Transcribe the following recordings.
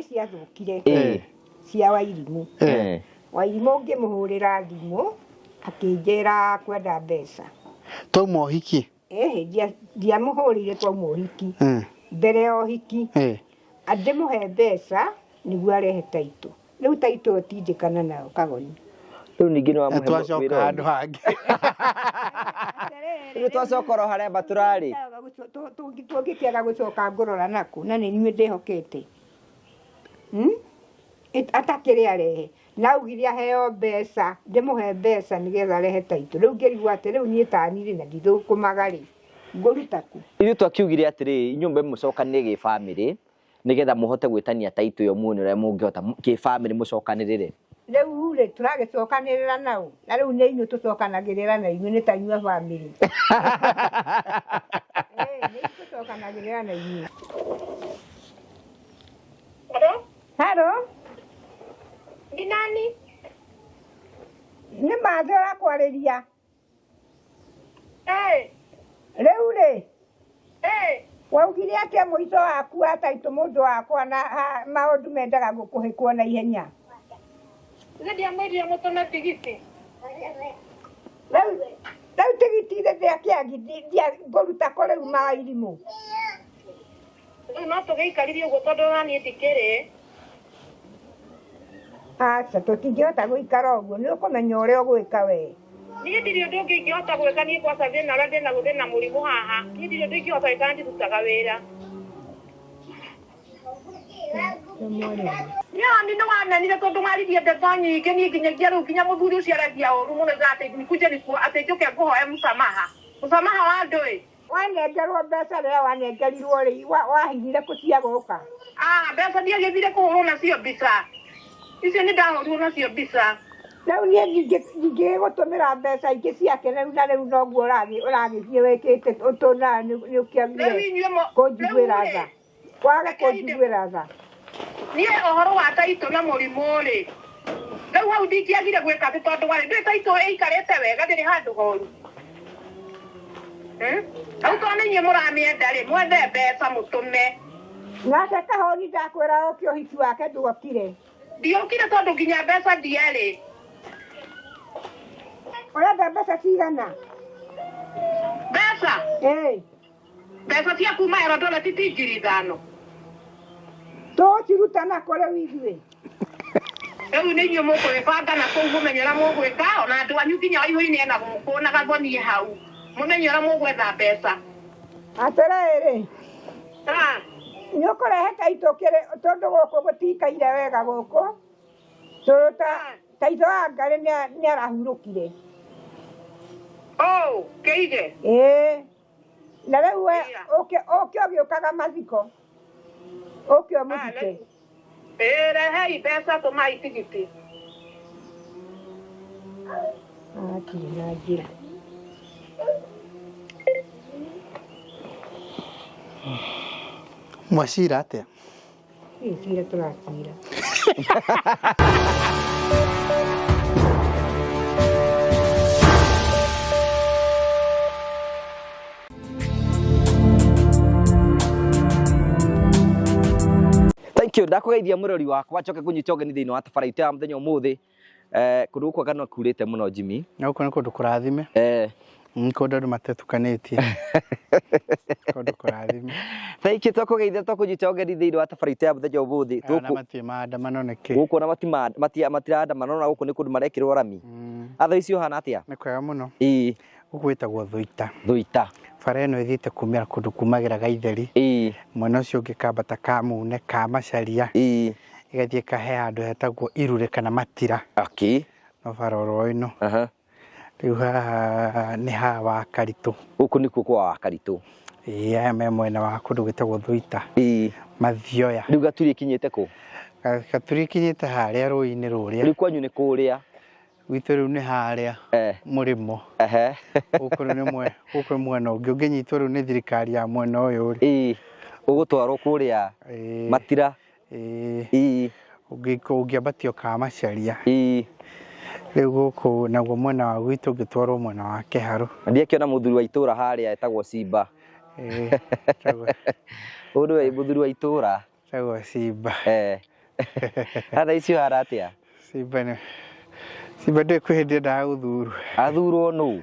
ciathũkire cia Wairimũ. Wairimũ ngĩmũhũrĩra thimũ akĩnjĩra kwenda mbeca. Twauma ũhiki? Ĩhĩ, ndiamũhũrĩire twauma ũhiki. Mbere ya ũhiki ndĩmũhe mbeca nĩguo arehe taitũ. Rĩu taitũ ĩyo tindĩkana nayo kagoni. Rĩu ningĩ nĩ wamũhe Twacoka wĩra handũ ũngĩ. hangĩ. Rĩu twacoka oro harĩa mba tũrarĩ. Tũngĩkĩaga gũcoka ngũrora nakũ na nĩ inyuĩ ndĩhokete. Atakĩrĩ arehe. Na augire aheo mbeca, ndĩmũhe mbeca nĩgetha arehe taitũ. Rĩu ngĩrigwo atĩ rĩu niĩ tani rĩ na ndithũkũmaga rĩ, ngũruta kũ? Ithuĩ twakiugire atĩrĩrĩ, inyuĩ mwambe mũcokanĩrĩre gĩbamĩrĩ nĩgetha mũhote gwĩtania taitũ ĩyo muone ũrĩa mũngĩhota kĩbamĩrĩ mũcokanĩrĩre. Rĩu rĩ, tũragĩcokanĩrĩra naũ? Na rĩu nĩ inyuĩ tũcokanagĩrĩra na inyuĩ, nĩ ta inyuĩ a bamĩrĩ. Ĩĩ, nĩ ithuĩ tũcokanagĩrĩra na inyuĩ. Hello? Hello? Ni nani? Nĩ Mathe ũrakwarĩria. Eh, Rĩu rĩ, eh. waugire atĩa mũico waku wa taitũ mũndũ wakwa na ha, maũndũ mendaga gũkũhĩkwo na ihenya. Ithe ndiamwĩrire mũtũme tigiti. Rĩu rĩu tigiti ithe ndĩakĩagi ngũruta kũ rĩu mairimũ. Rĩu no tũgĩikarire ũguo tondũ ona niĩ ndikĩrĩ. Aca tũtingĩhota gũikara ũguo nĩ ũkũmenya ũrĩa ũgwĩka we. Niĩ ndirĩ ũndũ ũngĩ ingĩhota gwĩka niĩ kwaca thĩna ũrĩa ndĩnaguo ndĩna mũrimũ haha. Niĩ ndirĩ ũndũ ingĩhota gwĩka na ndirutaga wĩra. Niĩ ona nĩ wamenire tondũ waririe ndeto nyingĩ niĩ nginyagia rĩu nginya mũthuri ũcio aragia ũru mũno augaga atĩ nikuje niku atĩ njũke ngũhoe msamaha. Msamaha wa ndũĩ? Wanengerwo mbeca rĩrĩa wanengerirwo rĩ, wahithire kũ cia gũka? Ah, mbeca ndiagĩthire kũhũrwo nacio mbica. Icio nĩ ndahũrirwo nacio mbica. Rĩu niĩ ndingĩgũtũmĩra mbeca ingĩ ciake rĩu na rĩu noguo ũragĩthiĩ wĩkĩte ũtũna nĩ ũkĩagire Rĩu inyuĩ mo kũnjiguĩra rĩu tha. rĩ, Wage Rekei ndĩ- kũnjiguĩra tha. Niĩ ũhoro wa taitũ na mũrimũ-rĩ, rĩu hau ndingĩagire gwĩka atĩ tondũ warĩ ndũĩ taitũ ĩikarĩte wega ndĩrĩ handũ horu. Hmm? Rĩu tondũ nĩ inyuĩ mũramĩenda-rĩ, mwethe mbeca mũtũme. Nake Kahũni ndakwĩra ũke ũhiki wake ndwokire. Ndiokire tondũ nginya mbeca ndierĩ. Ũrenda mbeca cigana? Mbeca? Ĩĩ. Mbeca cia kuma Eldoret ti 5,000. Tũgũciruta nakũ rĩu ithuĩ? Rĩu nĩ inyuĩ mũkwĩbanga na kũu mũmenye ũrĩa mũgwĩka, ona andũ anyu nginya Waihũri ena gũkũ na Gathoni e hau, mũmenye ũrĩa mũgwetha mbeca. Atĩrĩrĩ, nĩ ũkũrehe taitũ kĩrĩ tondũ gũkũ gũtikaire wega gũkũ, tondũ ta taitũ wa Ngarĩ nĩ arahurũkire. Oh, kĩige? Ĩĩ. Na rĩu we ũke ũke ũgĩũkaga mathiko. Ũke ũmũthike. Ĩĩ rehei mbeca tũmai tigiti. Hatirĩ na njĩra. Mwacira atĩa? Cira tũracira. Thank you. Ndakũgeithia mũrori wakwa njoke ngũnyite ũgeni thĩinĩ wa tabarĩra itũ ya mũthenya ũmũthĩ. Eh, kũndũ gũkũ anga no kurĩte mũno Jimmy. Na gũkũ nĩ kũndũ kũrathime. Nĩ kũndũ andũ matetukanĩtie. Kũndũ kũrathime. Thank you twakũgeithia twakũnyita ũgeni thĩinĩ wa tabarĩra itũ ya mũthenya ũmũthĩ. Ona matirĩ maandamano nĩkĩ? Gũkũ ona matiraandamana ona gũkũ nĩ kũndũ marekĩrwo rami. Atha ici ũhana atĩa? Nĩ kwega mũno. Ĩĩ. Gũkũ gwĩtagwo Thũita. Thũita. Bara ĩno ĩthiĩte kumĩra kũndũ kumagĩra Gaitheri. Ĩĩ. Mwena ũcio ũngĩ kambata Kamune, Kamacaria. Ĩĩ. Ĩgathiĩ ĩkahe handũ hetagwo Irure kana Matira. Okay. No bara oro ĩno. Aha. Rĩu haha nĩ ha Wakaritũ. Gũkũ nĩkuo kwa Wakaritũ. Ĩĩ aya me mwena wa kũndũ gwĩtagwo Thũita. Ĩĩ. Mathioya. Rĩu Gaturi ĩkinyĩte kũ? Gaturi ĩkinyĩte harĩa rũĩ-inĩ rũrĩa. Rĩu kwanyu nĩ kũrĩa? Gwitũ rĩu nĩ harĩa mũrĩmo. Gũkũ rĩu nĩ mwe, gũkũ nĩ mwena ũngĩ. Ũngĩnyitwo rĩu nĩ thirikari ya mwena ũyũ rĩ. Ĩĩ. Ũgũtwarwo kũrĩa Matira. Ĩĩ. Ũngĩambatio Kamacharia. Ĩĩ. Rĩu gũkũ naguo mwena wa gwitũ ũngĩtwarwo mwena wa Kĩharũ. Na ndiakĩona mũthuri wa itũra harĩa etagwo Simba. Ĩĩ. Ũyũ nĩwe mũthuri wa itũra. Etagwo Simba. Thaa ici ũhana atĩa? Simba nĩ Simba ndĩ kwĩ hĩndĩ endaga gũthurwo. Athurwo nũ?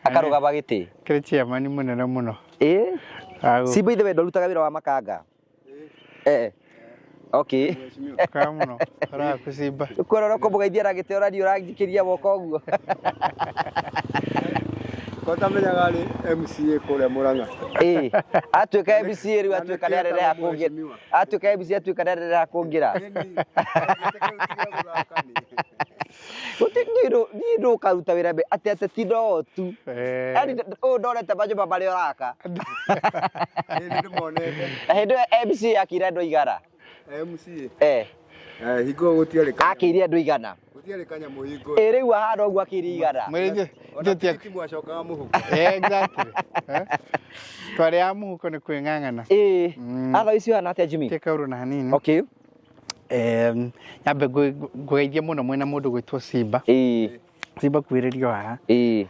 Akarũgama gĩtĩ. Kĩrĩ chairman mũnene mũno. Ĩ? Agũ- Simba ithe we ndũrutaga wĩra wa makanga? Eh. Okay. Kaga mũno. Ũhoro waku Simba. Kũrora kũmũgeithia na gĩtĩ ũrani ũranjikĩria moko ũguo. Kotamenyaga rĩ MCA kũrĩa Murang'a. Ĩ. Atuĩka MCA rĩu atuĩka nĩ arereha kũngĩra. Atuĩka MCA atuĩka nĩ arereha kũngĩra. Gũtirĩ niĩ ndũkaruta wĩra atĩ ateti no tu. Eh, Yaani ũyũ ndonete manyũmba marĩa ũraka. Nĩ ndĩmonete. Na hĩndĩ ĩyo MCA akĩire andũ aigana. MCA. Eh. Eh, hingo gũtiarĩ kanyamũ. Akĩire andũ igana. Gũtiarĩ kanyamũ hingo. Ĩ rĩu ahana ũguo akĩire igana. Mwĩrĩ Ona ithuĩ tigiti mwacokaga mũhuko. Exactly. Eh? Twarĩ a mũhuko nĩ kwĩng'ang'ana. Ĩ. Mm. Atha icio hana atĩa Jimmy? Tie kaũndũ na hanini. Okay. Nyambe ngũgeithie mũno mwĩna mũndũ gwĩtwo Simba. Ĩ. Simba kuhĩrĩrio haha. Ĩ.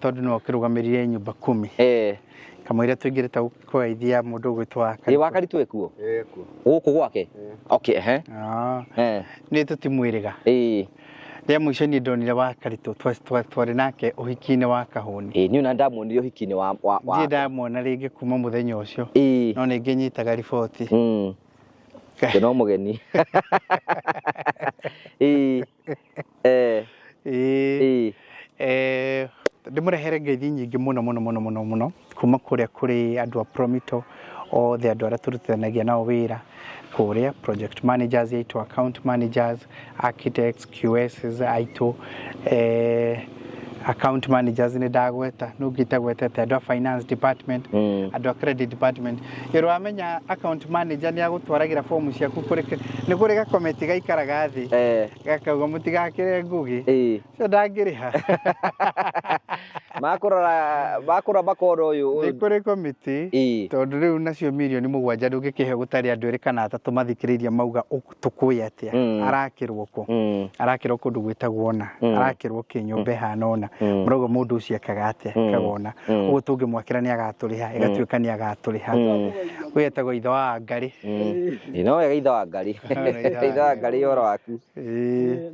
Tondũ nĩwe ũkĩrũgamĩrĩire nyũmba kumi. Eh. Kamũira tũingĩrĩte kũgeithia mũndũ ũgwĩtwo Ĩ Wakaritũ. Wakaritũ ekuo? Ĩ kuo. Gũkũ gwake? Okay, ehe. Ah. Eh. Nĩ tũtimwĩrĩga. Ĩ. Rĩa mũico niĩ ndonire Wakaritũ twarĩ nake ũhiki-inĩ wa Kahũni. Ĩ niĩ ona ndamuonire ũhiki-inĩ wa wa wa. Ndirĩ ndamuona rĩngĩ kuma mũthenya ũcio. Ĩ. No nĩ ngĩnyitaga riboti. Mm. Ũcio no mũgeni. Ĩ. Eh. Ĩ. Ĩ. Ndĩmũrehere ngeithi nyingĩ mũno mũno mũno mũno mũno kuma kũrĩa kũrĩ andũ a Promito othe andũ arĩa tũrutithanagia nao wĩra kũrĩa project managers aitũ, account managers, architects, QSs aitũ, account managers nĩ ndagweta nũ ũngĩ itagwetete, andũ a finance department, andũ a credit department. Ĩrĩ wamenya account manager nĩ agũtwaragĩra fomu ciaku kũrĩ nĩ kũrĩ gakomiti gaikaraga thĩ gakauga mũtigakĩre Ngũgĩ ũcio ndangĩrĩha. Makũrora makũrora makona ũyũ Nĩ kũrĩ komiti tondũ rĩu nacio mirioni 7 ndũngĩkĩhe gũtarĩ andũ erĩ kana atatũ mathikĩrĩirie mauga tũkũĩ atĩa, arakĩrwo kũ, arakĩrwo kũndũ gwĩtagwo ũna, arakĩrwo kĩnyũmba ĩhana ũna, mũrauga mũndũ ũcio ekaga atĩa, ekaga ũna, ũguo tũngĩmwakĩra nĩ agatũrĩha, ĩgatuĩka nĩ agatũrĩha. Ũyũ etagwo ithe wa Ngarĩ. Ĩ no wega ithe wa Ngarĩ. Ithe wa Ngarĩ ũhoro waku. Na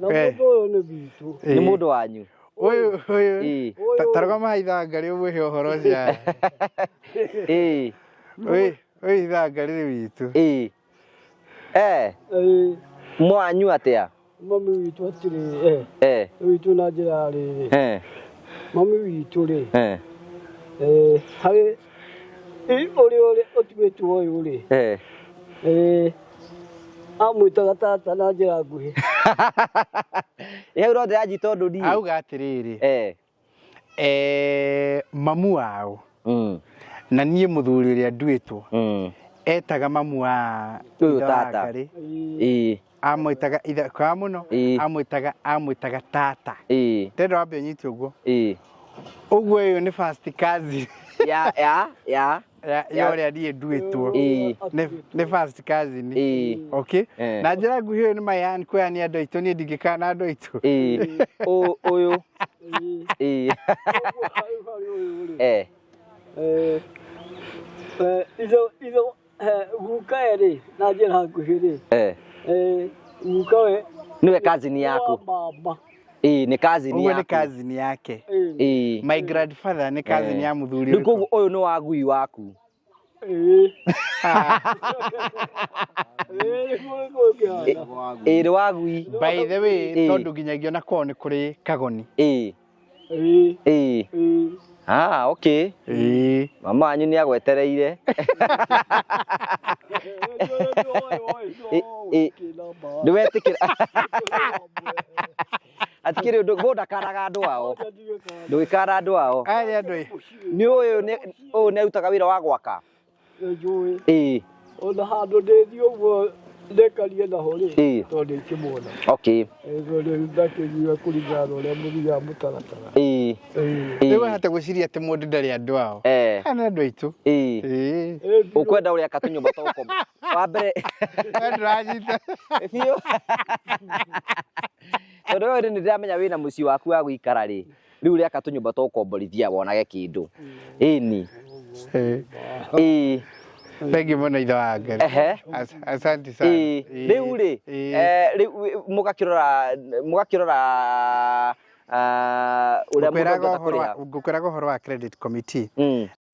mũndũ ũyũ nĩ witũ. Nĩ mũndũ wanyu. Ũyũ ũyũ tarũgama ithe wa Ngarĩ ũmwĩhe ũhoro ũcio. Ĩ. Ũyũ ũyũ ithe wa Ngarĩ nĩ witũ. Ĩ. Eh. Mwanyu atĩa? Mami witũ atĩrĩ, Eh. witũ na njĩra ya rĩrĩ. Eh. Mami witũ rĩ. Eh. Harĩ ũrĩa ũrĩa ũtuĩtwo ũyũ rĩ. Eh. Amwĩtaga tata na njĩra nguhĩ. Ĩ hau no ndĩranjita ũndũ niĩ. Auga atĩrĩrĩ. Mamu wao. Na niĩ mũthuri ũrĩa nduĩtwo. Etaga mamu wa Ũyũ ithe wa tata. Ngarĩ. Ĩ. Amwĩtaga ithe kwa mũno. Amwĩtaga amwĩtaga tata. Ĩ. Ndĩrenda wambe ũnyite ũguo. Ĩ. Ũguo ũyũ nĩ first cousin. Ya ya ya. Ya ũrĩa niĩ nduĩtwo. Ĩ. Nĩ first cousin. Ĩ. Okay. Na njĩra nguhĩ ũyũ nĩ my uncle yani andũ aitũ niĩ ndingĩkana na andũ aitũ. Ĩ. Ũyũ. Ĩ. Eh. Ithe ithe guka rĩ na njĩra nguhĩ rĩ. Eh. Guka we Nĩwe cousin yaku. Baba. Ĩ nĩ cousin Ũguo nĩ yaku. cousin yake. Ĩ. My grandfather nĩ cousin ya mũthuri Rĩu ũrĩkũ? koguo ũyũ nĩ wa ngui waku. Ĩ. Ĩ nĩ wa ngui. By the way, tondũ nginyagia ona kwao nĩ kũrĩ kagoni. Ĩ. Ĩ. Ah, okay. Ĩ. Mama wanyu nĩ agwetereire. Nĩ wetĩkĩra. Hatikĩrĩ ũndũ mũndũ ndakaraga andũ ao. Ndũgĩkara andũ ao. Aya andũ. Nĩ ũyũ nĩ ũyũ nĩ arutaga wĩra wa gwaka. Nĩnjũĩ. Ĩ. Ona handũ ndĩthiĩ ũguo ndĩkarie naho rĩ. Ĩ. Tondũ ndĩkĩmuona. Okay. Tondũ ndakĩnyua kũringana na ũrĩa mũthiaga mũtaratara. Ĩ. Rĩu wahota gwĩciria atĩ mũndũ ndarĩ andũ ao. Eh. Aya nĩ andũ aitũ. Ĩ. Ĩ. Ũkwenda ũrĩa katũnyũmba twa gũkoma. Wa mbere. We ndũranyita. Biũ. Tondũ we nĩ ndĩramenya wĩna mũciĩ waku wa gũikara rĩ. Rĩu ũreka tũnyũmba twa gũkomborithia wonage kĩndũ. Ĩni. Ĩ. Thengiũ mũno ithe wa Ngai. Ehe. Asante sana. Ĩĩ. Ĩĩ. Rĩu rĩ, Ĩĩ. rĩu mũgakĩrora ũrĩa mũndũ Ngũkwĩraga angĩhota ũhoro wa- kũrĩha. ngũkwĩraga ũhoro wa credit committee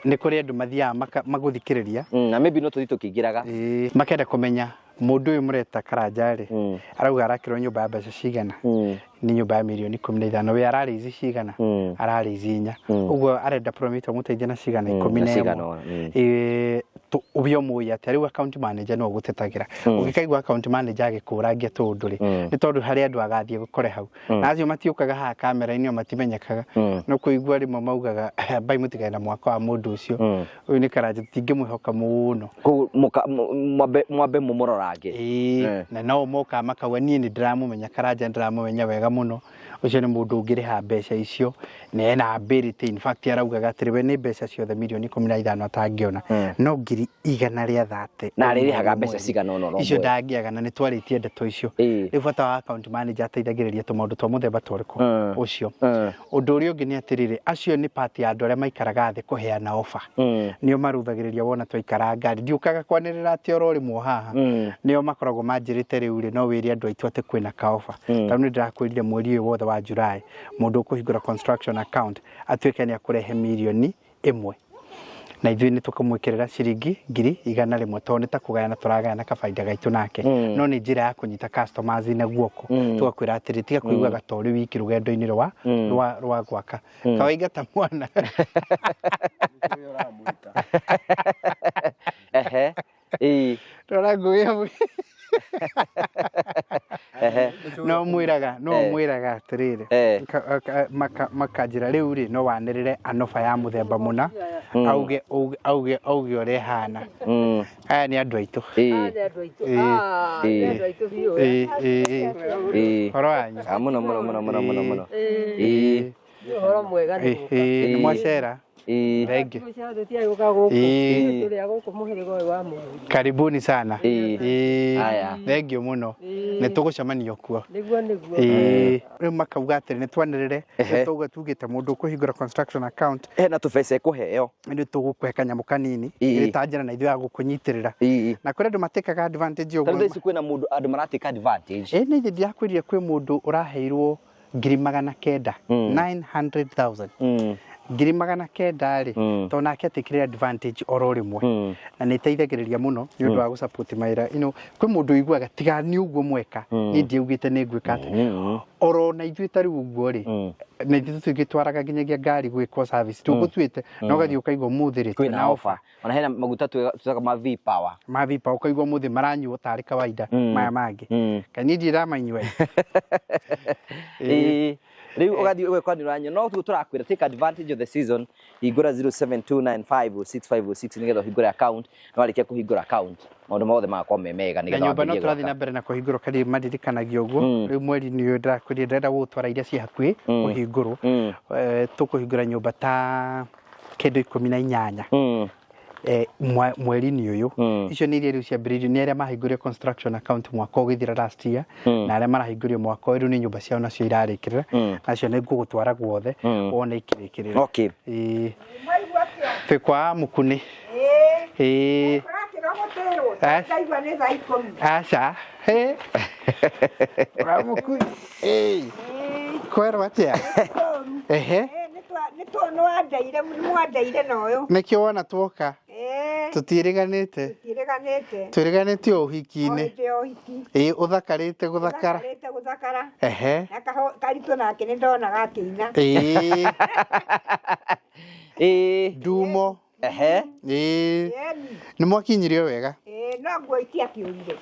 nĩ kũrĩ andũ mathiaga magũthikĩrĩria. Na maybe no tũthiĩ tũkĩingĩraga. Ĩĩ, makenda kũmenya mũndũ ũyũ mũreta Karanja rĩ, arauga arakĩrwo nyũmba ya mbeca cigana, nĩ nyũmba ya mirioni 15, we ararĩ ici cigana, ararĩ ici 4, ũguo arenda promito mũteithie na cigana, 11. Na cigana ũna, Ĩĩ, ũbio mũĩ atĩa rĩu account manager nĩwe ũgũtetagĩra. Ũngĩkaigua account manager agĩkũrangia tũũndũ rĩ, nĩ tondũ harĩ andũ agathiĩ gũkore hau, na acio matiũkaga haha kamera-inĩ o matimenyekaga, no kũigua rĩmwe maugaga mbai mũtigane na mwaka wa mũndũ ũcio, ũyũ nĩ Karanja tũtingĩmwĩhoka mũno. Koguo mwambe mũmũrorange. Ĩĩ, na no mokaga makauga niĩ nĩ ndĩramũmenya Karanja, nĩ ndĩramũmenya wega mũno, ũcio nĩ mũndũ ũngĩrĩha mbeca icio na ena ability. In fact araugaga atĩrĩ, we nĩ mbeca ciothe mirioni 15 atangĩona, no 130,000 Na arĩrĩhaga mbeca cigana ũna oro icio mweri. ndangĩaga, na nĩ twarĩtie ndeto icio. Rĩu bata wa account manager ateithagĩrĩria tũmaũndũ twa mũthemba ta ũrĩkũ ũcio. Ũndũ ũrĩa ũngĩ nĩ atĩrĩrĩ, acio nĩ part ya andũ arĩa maikaraga thĩ kũheana offer, nĩo maruthagĩrĩria wona twaikara ngari, ndiũkaga kwanĩrĩra atĩ oro rĩmwe haha, nĩo makoragwo manjĩrĩte rĩu rĩ, no wĩre andũ aitũ atĩ kwĩna ka offer. Tondũ nĩ ndĩrakwĩrire mweri ũyũ wothe wa July, mũndũ ũkũhingũra construction account atuĩke nĩ akũrehe mirioni 1, na ithuĩ nĩ tũkamwĩkĩrĩra ciringi 100,000, tondũ nĩ ta kũgayana tũragayana kabaida gaitũ nake, no nĩ njĩra ya kũnyita customers na guoko, tũgakwĩra atĩrĩ, tiga kũiguaga ta ũrĩ wiki rũgendo-inĩ rwa gwaka kawaigata mwana. Ehe. Ĩĩ. Rora ngũgĩa no mwĩraga, no mwĩraga atĩrĩrĩ, makanjĩra rĩu rĩ, no wanĩrĩre anoba ya mũthemba mũna, auge auge auge auge ũrĩa ĩhana. Aya nĩ andũ aitũ. Ĩĩ. Nĩ andũ aitũ. Ĩĩ. Ah, nĩ andũ aitũ biũ. Ĩĩ, ĩĩ. Ĩĩ. Ũhoro wanyu? Ah, mũno mũno mũno mũno mũno mũno. Ĩĩ. Nĩ ũhoro mwega nĩ Ĩĩ, gũka. ĩĩ, nĩ mwacera? Ĩĩ. Thengiũ. Gũcera tũtiarĩ gũka gũkũ. Ĩĩ. Tũrĩ a gũkũ mũhĩrĩga ũyũ wa Mũhunjia. Karibuni sana. Ĩĩ. Ĩĩ. Aya. Thengiũ mũno, nĩ tũgũcemania kuo. Nĩguo nĩguo. Ĩĩ, rĩu makauga atĩrĩ, nĩ twanĩrĩre, nĩ tauga tugĩte mũndũ ũkũhingũra construction account Hena tũbeca ĩkũheo. Nĩ tũgũkũhe kanyamũ kanini, Ĩĩ. ĩrĩ ta njĩra na ithuĩ ya gũkũnyitĩrĩra, Ĩĩ. na kũrĩ andũ matĩkaga advantage Tarĩu ũguo. thaa ici kwĩna mũndũ, andũ maratĩka advantage. Ĩĩ, nĩ ithe ndirakwĩrire kwĩ mũndũ ũraheirwo 900,000, 900,000, 900,000 rĩ, tondũ nake atĩkire advantage oro rĩmwe, na nĩ ĩteithagĩrĩria mũno nĩ ũndũ wa gũsupport mawĩra. You know, kwĩ mũndũ ũiguaga tiga nĩ ũguo mweka, niĩ ndiaugĩte nĩ ngwĩka atĩ oro na ithuĩ ta rĩu ũguo rĩ, na ithuĩ tũtingĩtwaraga nginyagia ngari gwĩkwo service tũgũtuĩte, na ũgathiĩ ũkaigua ũmũthĩ rĩ Kwĩna twĩna offer. Ona hena maguta twĩtaga ma V Power. Mavipa, ũkaigua ũmũthĩ maranyuo tarĩ kawaida, maya mangĩ kana niĩ ndiramanyua. Ĩĩ. Rĩu ũgathiĩ ũgekora nĩ ũranyua, no tuo tũrakwĩra take advantage of the season, hingũra 0729506506 nĩgetha ũhingũre account, na warĩkia kũhingũra account maũndũ mothe magakorwo me mega Na nĩgetha nyũmba no wambĩrĩrie tũrathiĩ na gwaka. mbere na kũhingũrwo, karĩ maririkanagia ũguo. Rĩu mweri-inĩ ũyũ ndĩrakwĩrire ndĩrenda gũgũtwara iria ciĩ hakuhĩ kũhingũrwo. Tũkũhingũra nyũmba ta kĩndũ 18 mweri-inĩ ũyũ. Icio nĩ iria rĩu ciambĩrĩirio nĩ arĩa mahingũrire construction account mwaka ũgĩthira last year, na arĩa marahingũrio mwaka ũyũ, rĩu nĩ nyũmba ciao nacio irarĩkĩrĩra, nacio nĩ ngũgũtwara guothe wone ikĩrĩkĩrĩra. Okay. Ĩĩ. Mwaigua atĩa? Twĩ kwa Mũkunĩ. Ĩĩ. Ĩĩ. Ũrakĩrwo gũtĩrwo. Eh. Ndaigua nĩ thaa 10. Aca. Hĩ. Kwa Mũkunĩ. Ĩĩ. Kwerwo atĩa? Ehe. Ĩĩ, nĩ wandeire, nĩ mwandeire na ũyũ. Nĩkĩo wona tuoka. Ĩĩ. Tũtiĩrĩganĩte. Tũtiĩrĩganĩte. Twĩrĩganĩte o O ũhiki-inĩ. hĩndĩ ya ũhiki. Ĩĩ, ũthakarĩte gũthakara. Ũthakarĩte gũthakara. Ehe. Na karitũ nake nĩ ndonaga akĩina. Ĩĩ. Ĩĩ. Ndumo. Ehe. Ĩĩ. Ĩni. Nĩ mwakinyirio wega. Ĩĩ, no nguo itiakĩũrire.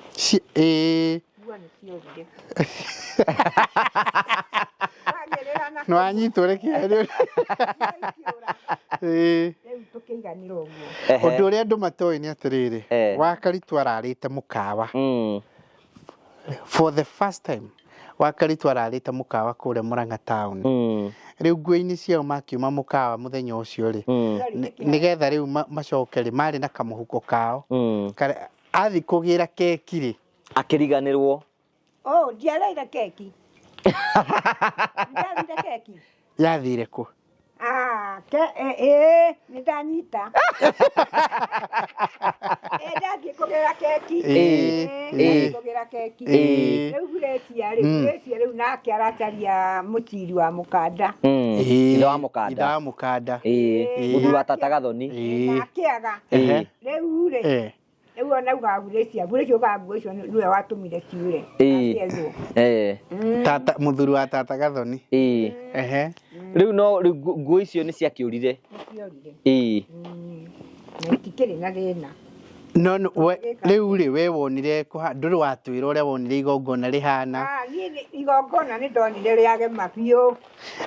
Ĩĩ. Nguo nĩ ciorire. Twagĩrĩra na Nĩ wanyitwo reke. nguo ikĩũra. Ĩĩ. Rĩu tũkĩiganĩra ũguo. Ehe. Ũndũ ũrĩa andũ matoĩ nĩ atĩrĩrĩ, Wakaritu ararĩte mũkawa. For the first time Wakaritu ararĩte mũkawa kũrĩa Murang'a town. Rĩu nguo-inĩ ciao makiuma mũkawa mũthenya ũcio rĩ, nĩgetha rĩu macoke rĩ, marĩ na kamũhuko kao. Athiĩ kũgĩra keki rĩ, Akĩriganĩrwo. Oh, ndiareire keki. Ndiareire keki. Yathire kũ? Ah, ke ĩ nĩ ndanyita. Ĩ ndathiĩ kũgĩra keki. Ĩ, Ndathiĩ ĩ. kũgĩra keki. Ĩ. Rĩu Gracia rĩ, Gracia rĩu nake aracaria mũciri wa mũkanda. Ĩ, Ithe wa Ithe mũkanda. wa mũkanda. Ĩ, Ĩ. mũthuri wa tata Gathoni. Ĩ. Na akĩaga. Ehe. Rĩu rĩ, Eh. rĩu ona ugaga Gracia, Gracia ugaga nguo icio nĩwe watũmire ciure. Ĩ. Aciethwo. Eh. Tata mũthuri wa tata Gathoni. Ĩ. Ehe. Rĩu no rĩu nguo icio nĩ ciakĩũrire. Nĩciorire. Ĩ. Na itikĩrĩ na thĩna. No no, we rĩu rĩ we wonire kũha ndũrĩ watwĩra ũrĩa wonire igongona rĩhana. Ah, niĩ igongona nĩ ndonire rĩagema biũ.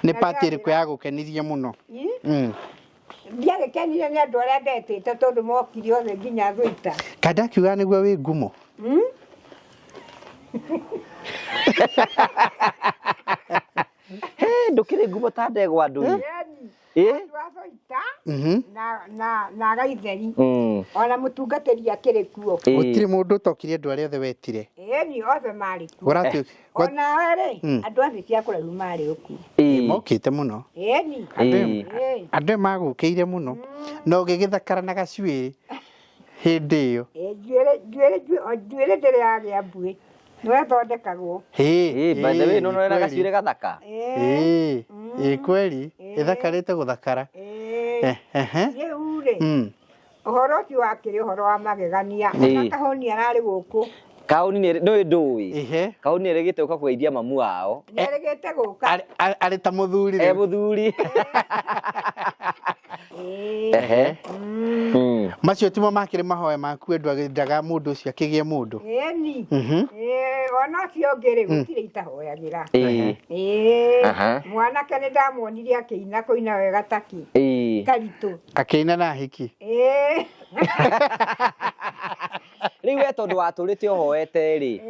Nĩ pati ĩrĩkũ yagũkenirie mũno? Ĩ? Ndiagĩkenire nĩ andũ arĩa ndetĩte tondũ mokire othe nginya Thũita. Kanda akiuga nĩguo wĩ ngumo. He, ndũkĩrĩ ngumo ta ndegwa ndũi. Yani, Ĩ? andũ a Thũita Mhm. na Gaitheri Mm. ona mũtungatĩri akĩrĩ kuo. Ĩ. Gũtirĩ mũndũ ũtokire andũ arĩa othe wetire. Ĩni othe marĩ kuo. Ũratũ Onawe rĩ, Mm. andũ acio cia kũraihu marĩ okuo. Ĩ. mokĩte mũno. Ĩni. Ĩ. Ĩ. Andũ aya magũkĩire mũno. Na ũgĩgĩthakara na gacuĩrĩ hĩndĩ ĩyo. Ĩ, njuĩrĩ ndĩrĩ yagĩa mbuĩ. Nĩwe ĩthondekagwo. Ĩ, Ĩ, by the way, ĩ, no nĩ kweli. gacuĩrĩ gathaka. Ĩ. Ĩ, ĩ kweli ĩthakarĩte gũthakara. Ĩ. Ehe. Rĩu rĩ, Mm. ũhoro ũcio wakĩrĩ ũhoro wa magegania. Ĩ. Ona kahũni ararĩ gũkũ. Kaũni nĩ nĩ ndũĩ. Ehe. Kaũni nĩ ĩrĩgĩte gũka kũgeithia mamu wao. Nĩerĩgĩte gũka. Arĩ ta mũthuri E rĩu. mũthuri. Ĩ. Ehe. Mm. Macio timo makĩrĩ mahoya maku andũ agĩendaga mũndũ ũcio akĩgĩe mũndũ. Ĩni. Mhm. Ĩ, ona ũcio ũngĩ rĩ, gũtirĩ itahoyagĩra. Ĩ. Ĩ. Aha. Mwanake nĩ ndamuonire akĩina kũina wega taki. Ĩ. Karitũ. Akĩina na hiki. Ĩ. Rĩu we tondũ watũrĩte ũhoete rĩ,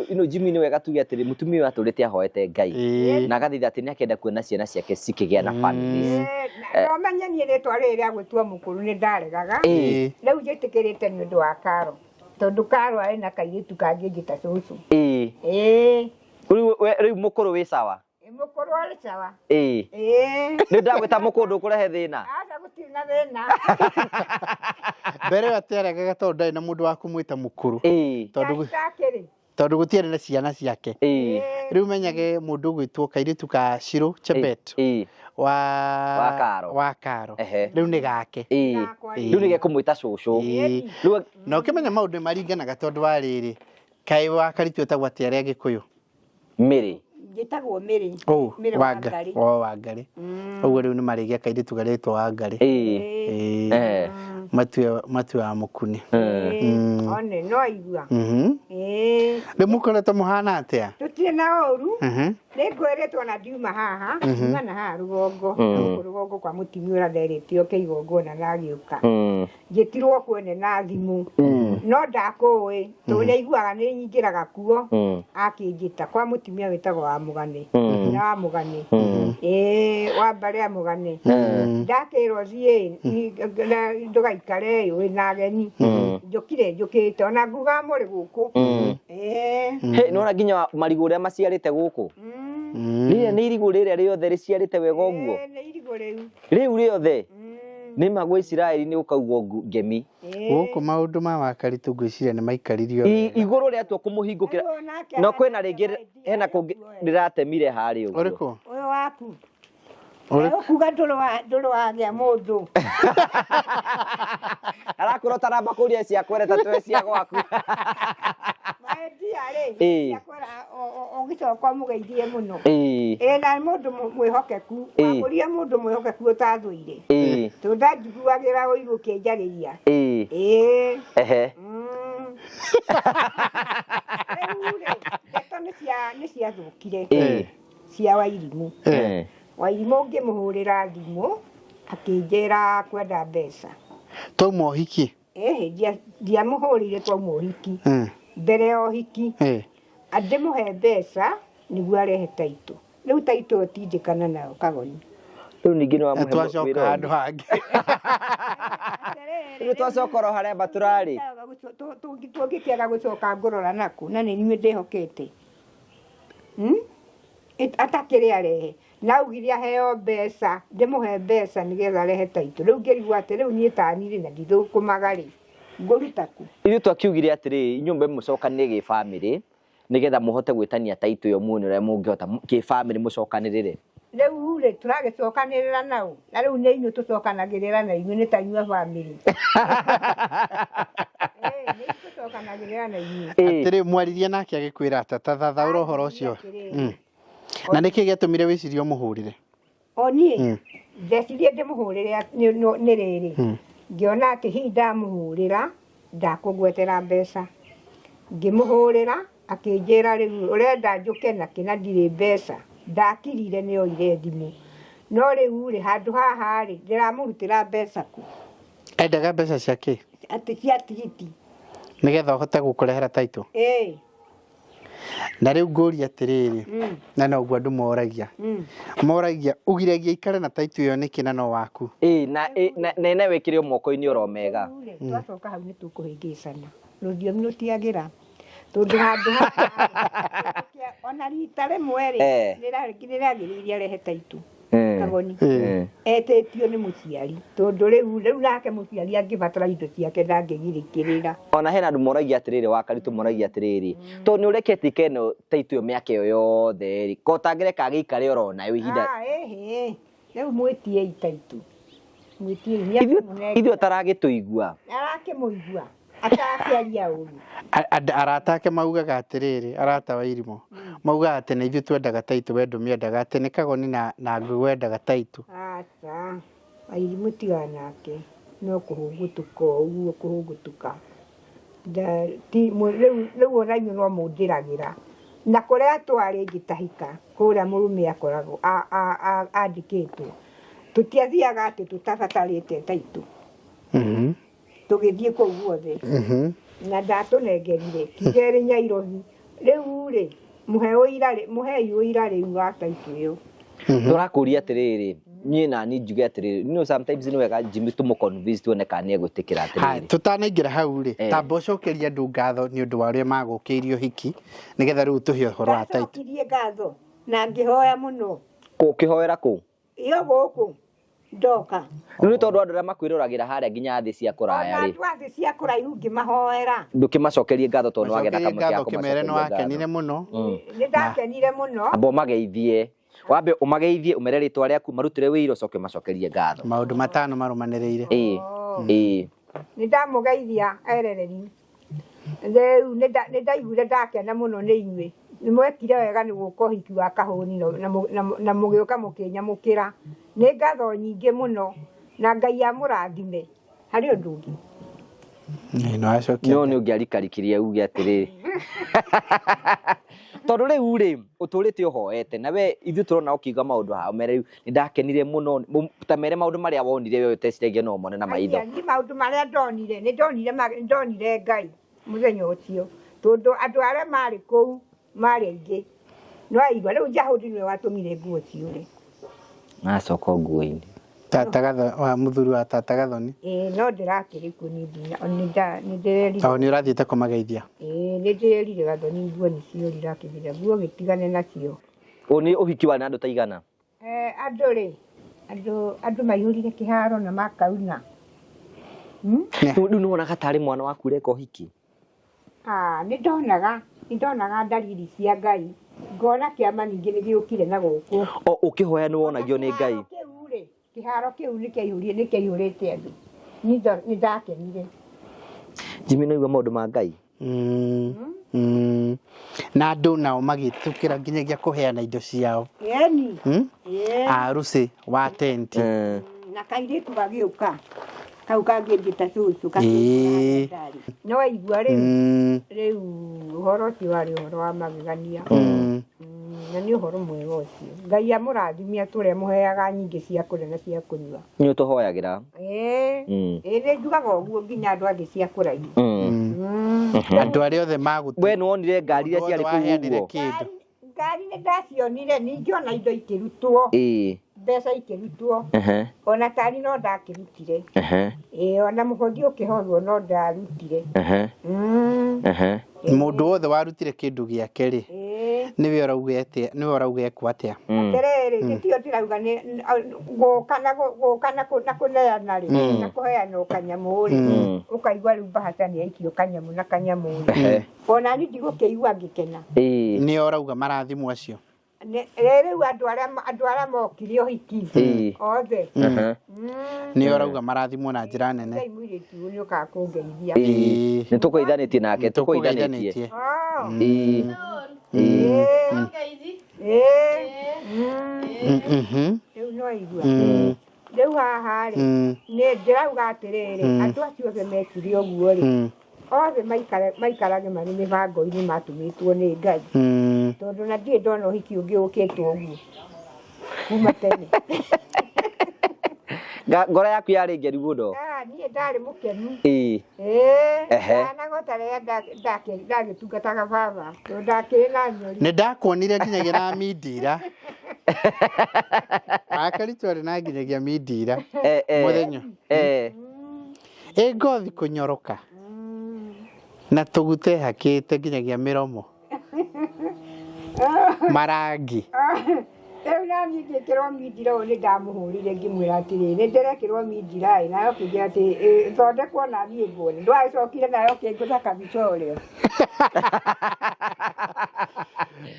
ino Jimmy nĩ wega tuge atĩrĩ mũtumia ũyũ atũrĩte ahoete Ngai. Ĩ. Na agathaitha atĩ nĩakenda kuona ciana ciake cikĩgĩa na families. Ĩ, na ũmenye niĩ rĩtwa rĩrĩ rĩa gwĩtua mũkũrũ nĩ ndaregaga. Ĩ. Rĩu njĩtĩkĩrĩte nĩ ũndũ wa Karo. Tondũ Karo arĩ na kairĩtu kangĩ njĩta cũcũ. Ĩ. Ĩ. Rĩu rĩu mũkũrũ wĩ sawa. Ĩ, mũkũrũ arĩ sawa. Ĩ. Ĩ. Nĩ ndagwĩta mũkũrũ ndũkũrehe thĩna. Aca gũtirĩ na thĩna. Mbere ĩyo atiaregaga tondũ ndarĩ na mũndũ wa kũmwĩta mũkũrũ. Ĩ. Tondũ Ndakĩrĩ. tondũ gũtiarĩ na ciana ciake. Ĩ. Rĩu menyage mũndũ ũgwĩtwo kairĩtu ka Shiro Chebet Ĩ. wa Wa Karo. wa Karo. Ehe. Rĩu nĩ gake. Ĩ. Gakwa Rĩu nĩ gekũmwĩta cũcũ. Ĩ. Rĩu Na ũkĩmenya maũndũ maringanaga tondũ wa rĩrĩ kaĩ wa Karitũ etagwo atĩa arĩa Gĩkũyũ? Mĩrĩ. Njĩtagwo Mĩrĩ. Ũ, Mĩrĩ Wanga- Wangarĩ. o Wangarĩ. Ũguo rĩu nĩ marĩgĩa kairĩtu garĩtwo Wangarĩ. Ĩ. Ĩ. Eh. Matue wa mũkuni. Ĩ, One no aigua. Mhm. Ĩ. Rĩu mũkoretwo mũhana atĩa? Tũtirĩ na ũru. Mhm. Nĩ ngwĩrĩtwo na ndiuma haha, ndiuma na haha rũgongo, gũkũ rũgongo kwa mũtumia ũrĩa nderĩte oke igongona na agĩũka. Mm. Njĩtirwo kuone na thimũ. No ndakũĩ, tondũ nĩ aiguaga nĩ nyingĩraga kuo. Akĩnjĩta kwa mũtumia wĩtagwo wa Mũgane. Na wa Mũgane. Ĩ, wa mbarĩ ya Mũgane. Ndakĩrwo thiĩ, ndũgaikare wĩna ageni. Njũkire njũkĩte, ona ngugaga mũrĩ gũkũ. Ĩ. Hĩ, nĩwona nginya marigũ ũrĩa maciarĩte gũkũ. Rĩrĩa nĩ irigũ rĩrĩa rĩothe rĩciarĩte wega ũguo. Ĩ, nĩ irigũ rĩu. Rĩu rĩothe. Nĩ ma gwĩ Isiraeli nĩ gũkaugwo ngemi. Gũkũ maũndũ ma Wakaritũ ngwĩciria nĩ maikaririo. Igũrũ rĩatua kũmũhingũkĩra. Rĩu onake No kwĩna rĩngĩ hena kũngĩ rĩratemire harĩa ũguo. Ũrĩkũ? Ũyũ waku. Ũrĩkũ? Ũkuga ndũrĩ wagĩa mũndũ. Arakwĩra ũtaramba kũria cia kwere ta twe cia gwaku. Maendia rĩ, Ĩ. ciakwara ũgĩcoka ũmũgeithie mũno. Ĩ. Ĩ na mũndũ mwĩhokeku. Ĩ. Wagũrire mũndũ mwĩhokeku ũtathũire. Ĩ. Tondũ ndanjiguagĩra ũiru ũkĩnjarĩria. Ĩ. Ĩ. Ehe. Rĩu rĩ, ndeto nĩ ciathũkire. Ĩ. Cia Wairimũ. Eh. Wairimũ ngĩmũhũrĩra thimũ akĩnjĩra kwenda mbeca. Twauma ũhiki? Ĩhĩ, ndiamũhũrĩire twauma ũhiki. Mbere ya ũhiki. Andĩmũhe mbeca nĩguo arehe taitũ. Rĩu taitũ tindĩkana nayo kagoni. Rĩu ningĩ nĩ wamũhe Twacoka wĩra handũ hangĩ. Rĩu twacoka oro harĩa mba tũrarĩ. Tũngĩkĩaga gũcoka ngũrora nakũ na nĩ niĩ ndĩhokete. Atakĩrĩ arehe na augire aheo mbeca, ndĩmũhe mbeca nĩgetha arehe taitũ. Rĩu ngĩrigwo atĩ rĩu niĩ tani rĩ na ndithũkũmaga rĩ, ngũruta kũ? Ithuĩ twakiugire atĩrĩrĩ, inyuĩ mwambe mũcokanĩrĩre gĩbamĩrĩ nĩgetha mũhote gwĩtania taitũ ĩyo muone ũrĩa mũngĩhota kĩbamĩrĩ mũcokanĩrĩre. Rĩu rĩ, tũragĩcokanĩrĩra naũ? Na rĩu nĩ inyuĩ tũcokanagĩrĩra na inyuĩ, nĩ ta inyuĩ a bamĩrĩ. Ĩĩ, nĩ ithuĩ tũcokanagĩrĩra na inyuĩ. Atĩrĩ, mwaririe nake agĩkwĩra atĩa? Ta thathaũra ũhoro ũcio. Atĩrĩrĩ, Na nĩkĩ gĩatũmire wĩcirie ũmũhũrĩre? O niĩ ndecirie ndĩmũhũrĩre nĩ rĩrĩ, ngĩona atĩ hihi ndamũhũrĩra ndakũngwetera mbeca. Ngĩmũhũrĩra akĩnjĩra rĩu ũrenda njũke nakĩ na ndirĩ mbeca. Ndakirire nĩ oire thimũ. No rĩu rĩ, handũ haha rĩ, ndĩramũrutĩra mbeca kũ? Endaga mbeca cia kĩ? Atĩ cia tigiti. Nĩgetha ũhote gũkũrehera title? Ĩĩ. Na rĩu ngũria atĩrĩrĩ, na noguo andũ moragia, moragia ũgiragia aikare na title ĩyo nĩkĩ na no waku? Ĩĩ, na ĩ- na na ĩna wĩkĩre moko-inĩ oro mega. Rĩu rĩ, twacoka hau nĩ tũkũhĩngĩcana. Rũthiomi rũtiagĩra. Tondũ handũ haha ona rita rĩmwe rĩ, nĩragĩrĩire arehe title. Kagoni. Etĩtio nĩ mũciari. Tondũ rĩu rĩu nake mũciari angĩbatara indo ciake ndangĩgirĩkĩrĩra. Ona hena andũ moragia atĩrĩrĩ, wa Karitũ moragia atĩrĩrĩ, tondũ nĩ ũrekete ikare ĩno title ĩyo mĩaka ĩyo yothe rĩ, ko ũtangĩreka agĩikare oro nayo ihinda. Ah, ĩhĩ, rĩu mwĩtiei title. Mwĩtiei, nĩ akũmũnengera. Ithuĩ ataragĩtũigua. Arakĩmũigua. Atarakĩaria ũru. Arata ake maugaga atĩrĩrĩ, arata wa irimũ, maugaga atĩ nĩ ithuĩ twendaga taitũ we ndũmĩendaga, atĩ nĩ Kagoni na Ngũgĩ wendaga taitũ. Aca, Wairimũ tigana nake, no kũhũngũtũka o ũguo kũhũngũtũka. Rĩu ona inyuĩ no mũnjĩragĩra. Na kũrĩa twarĩ ngĩtahĩka, kũrĩa mũrũme akoragwo andĩkĩtwo, tũtiathiaga atĩ tũtabatarĩte taitũ. Tũgĩthiĩ kũu guothe. Na ndatũnengerire kiuga ĩrĩ Nyairobi. Rĩu rĩ, mũhe ũira rĩ, mũhei ũira rĩu wa taitũ ĩyo. Tũrakũria atĩrĩrĩ, niĩ na niĩ njuge atĩrĩrĩ, you know sometimes nĩ wega Jimmy tũmũ convince tuone kana nĩ egwĩtĩkĩra Haya, atĩrĩrĩ. tũtanaingĩra hau rĩ, tamba ũcokerie andũ ngatho nĩ ũndũ wa ũrĩa magũkĩirie ũhiki, nĩgetha rĩu tũhe ũhoro wa taitũ. Ndacokirie ngatho na ngĩhoya mũno. Kũ, ũkĩhoera kũ? Iyo gũkũ ndoka. Rĩu nĩ tondũ andũ arĩa makwĩroragĩra harĩa nginya thĩ cia kũraya Ona rĩ. andũ a thĩ cia kũraihu ngĩmahoera. Ndũkĩmacokerie ngatho tondũ nĩwagĩa na Macokerie kamweke ga ngatho ũkĩmere nĩ kũmacokeria ngatho. wakenire mũno. Nĩ ndakenire mũno. Amba ũmageithie. Wambe ũmageithie, ũmere rĩtwa rĩaku, marutĩre wĩira, ũcoke ũmacokerie ngatho. Maũndũ matano marũmanĩrĩire. Ĩĩ. Ĩĩ. Nĩ ndamũgeithia erereri. Rĩu nĩ ndaiguire ndakena mũno nĩ inyuĩ. Nĩ mwekire wega nĩ gũka ũhiki wa Kahũni na mũgĩũka mũkĩnyamũkĩra. Nĩ ngatho nyingĩ mũno na Ngai amũrathime. Harĩ ũndũ ũngĩ? Nĩ wacokia. No nĩ ũngĩarikarikirie uge atĩrĩrĩ. Tondũ rĩu rĩ, ũtũrĩte ũhoete na we ithuĩ tũrona ũkiuga maũndũ haha ũmere rĩu nĩ ndakenire mũno, ta mere maũndũ marĩa wonire we ũteciragia no ũmone na maitho. Aia, niĩ maũndũ marĩa ndonire, nĩ ndonire nĩ ndonire Ngai mũthenya ũcio. Tondũ andũ arĩa marĩ kũu marĩ aingĩ. No aigua, rĩu Jahudi nĩwe watũmire nguo ciũre. Acoka nguo-inĩ. Tata Gatho, wa mũthuri wa Tata Gathoni. Ĩĩ, no ndĩrakĩrĩ kuo niĩ ndina, nĩ nda, nĩ ndĩrerire. O, nĩ ũrathiĩte kũmageithia? Ĩĩ, nĩ ndĩrerire Gathoni nguo nĩ ciorire akĩnjĩra nguo gĩtigane nacio. Ũũ nĩ ũhiki warĩ na andũ ta igana? Andũ rĩ, andũ maihũrire kĩharo na makauna. Rĩu nĩ wonaga tarĩ mwana waku ũreka ũhiki? Ah, nĩ ndonaga, nĩ ndonaga ndariri cia Ngai. Ngona kĩama ningĩ nĩ gĩũkire na gũkũ. O ũkĩhoya nĩ wonagio nĩ Ngai? Kĩharo kĩu rĩ, kĩharo kĩu nĩ kĩaihũrire, nĩ kĩaihũrĩte andũ. Nĩ ndakenire. Jimmy, nĩ waigua maũndũ ma Ngai? Na andũ nao magĩtũkĩra nginyagia kũheana indo ciao. Ĩni. Ĩĩ. Arusi wa tenti. Na kairĩtu gagĩũka. Kau kangĩnjĩta cũcũ, Ĩĩ. gakĩnjĩta ndarĩ. No waigua rĩu, rĩu ũhoro ũcio warĩ ũhoro wa magegania. Na nĩ ũhoro mwega ũcio. Ngai amũrathime atũre amũheaga nyingĩ cia kũrĩa na cia kũnyua. Nĩ ũtũhoyagĩra? Ĩĩ. Ĩĩ, nĩ njugaga ũguo nginya andũ angĩ cia kũraihu. Andũ arĩa othe magũtũ. We nĩ wonire ngari iria Mũndũ wothe ciarĩ kũu waheanire ũguo? kĩndũ. Ngari nĩ ndacionire, ningĩ ona indo ikĩrutwo. Mbeca ikĩrutwo. Ona tari no ndakĩrutire. Ĩĩ, ona mũhothi ũkĩhothwo no ndarutire. Mũndũ wothe warutire kĩndũ gĩake rĩ, Nĩwe ũrauga atĩa, nĩwe ũrauga ekwo atĩa? Atĩrĩrĩ, gĩtio ndĩrauga nĩ gũka na gũka na na kũneana rĩ, na kũheanwo kanyamũ rĩ, ũkaigua rĩu Bahati nĩ aikio kanyamũ na kanyamũ rĩ, ona niĩ ndigũkĩigua ngĩkena. Nĩo ũrauga marathimwo acio. Rĩu andũ arĩa mokire ũhiki othe nĩo ũrauga marathimwo na njĩra nene. Ngai mũirĩtu ũyũ nĩũkaga kũngeithia. Nĩ tũkũgeithanĩtie nake, tũkũgeithanĩtie. Rĩu no igua. Rĩu haha rĩ, nĩ ndĩrauga atĩrĩrĩ, andũ acio othe mekire ũguo rĩ, othe maikarage marĩ mĩbango-inĩ matũmĩtwo nĩ Ngai. Tondũ na ndirĩ ndona ũhiki ũngĩ ũkĩtwo ũguo kuma tene. Ngoro yaku yarĩ ngenu mũno. Niĩ ndarĩ mũkenu. Ndanagota rĩrĩa ndagĩtungataga baba, tondũ ndakĩrĩ na nyori. Nĩ ndakuonire nginyagia na mindira. Akaritũ arĩ na nginyagia mindira. Mũthenya. Ĩ ngothi kũnyoroka. Na tũgute hakĩte nginyagia mĩromo. Marangi. Rĩu naniĩ ngĩkĩrwo mindira ũyũ nĩ ndamũhũrire ngĩmwĩra atĩrĩ, nĩ ndĩrekĩrwo mindira ĩ, nawe ũkĩnjĩra atĩ thondekwo na niĩ nguone. Ndwagĩcokire nawe ũkĩngũtha kabica ũrĩa.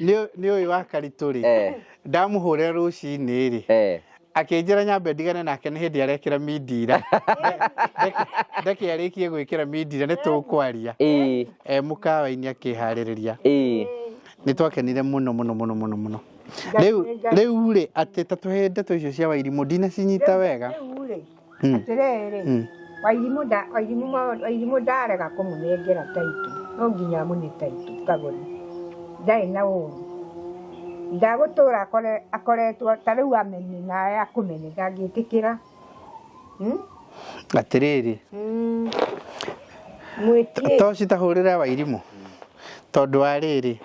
Nĩ ũyũ wa Karitũ rĩ, ndamũhũrĩra rũcinĩ rĩ, akĩnjĩra nyambe ndigane nake nĩ hĩndĩ arekĩra mindira. Ndeke arĩkie gwĩkĩra mindira nĩ tũkwaria. Mũkawa-inĩ akĩharĩrĩria. Nĩ twakenire mũno mũno mũno mũno mũno. Rĩu rĩ, atĩ ta tũhe ndeto icio cia Wairimũ ndinacinyita wega. Rĩu rĩ, atĩrĩrĩ, Wairimũ ndarega kũmũnengera taitũ, no nginya amũne taitũ Kagoni. Ndarĩ na ũru. Ndagũtũra akoretwo ta rĩu amene na akũmene ndangĩtĩkĩra. Atĩrĩrĩ, to citahũrĩra Wairimũ tondũ wa rĩrĩ,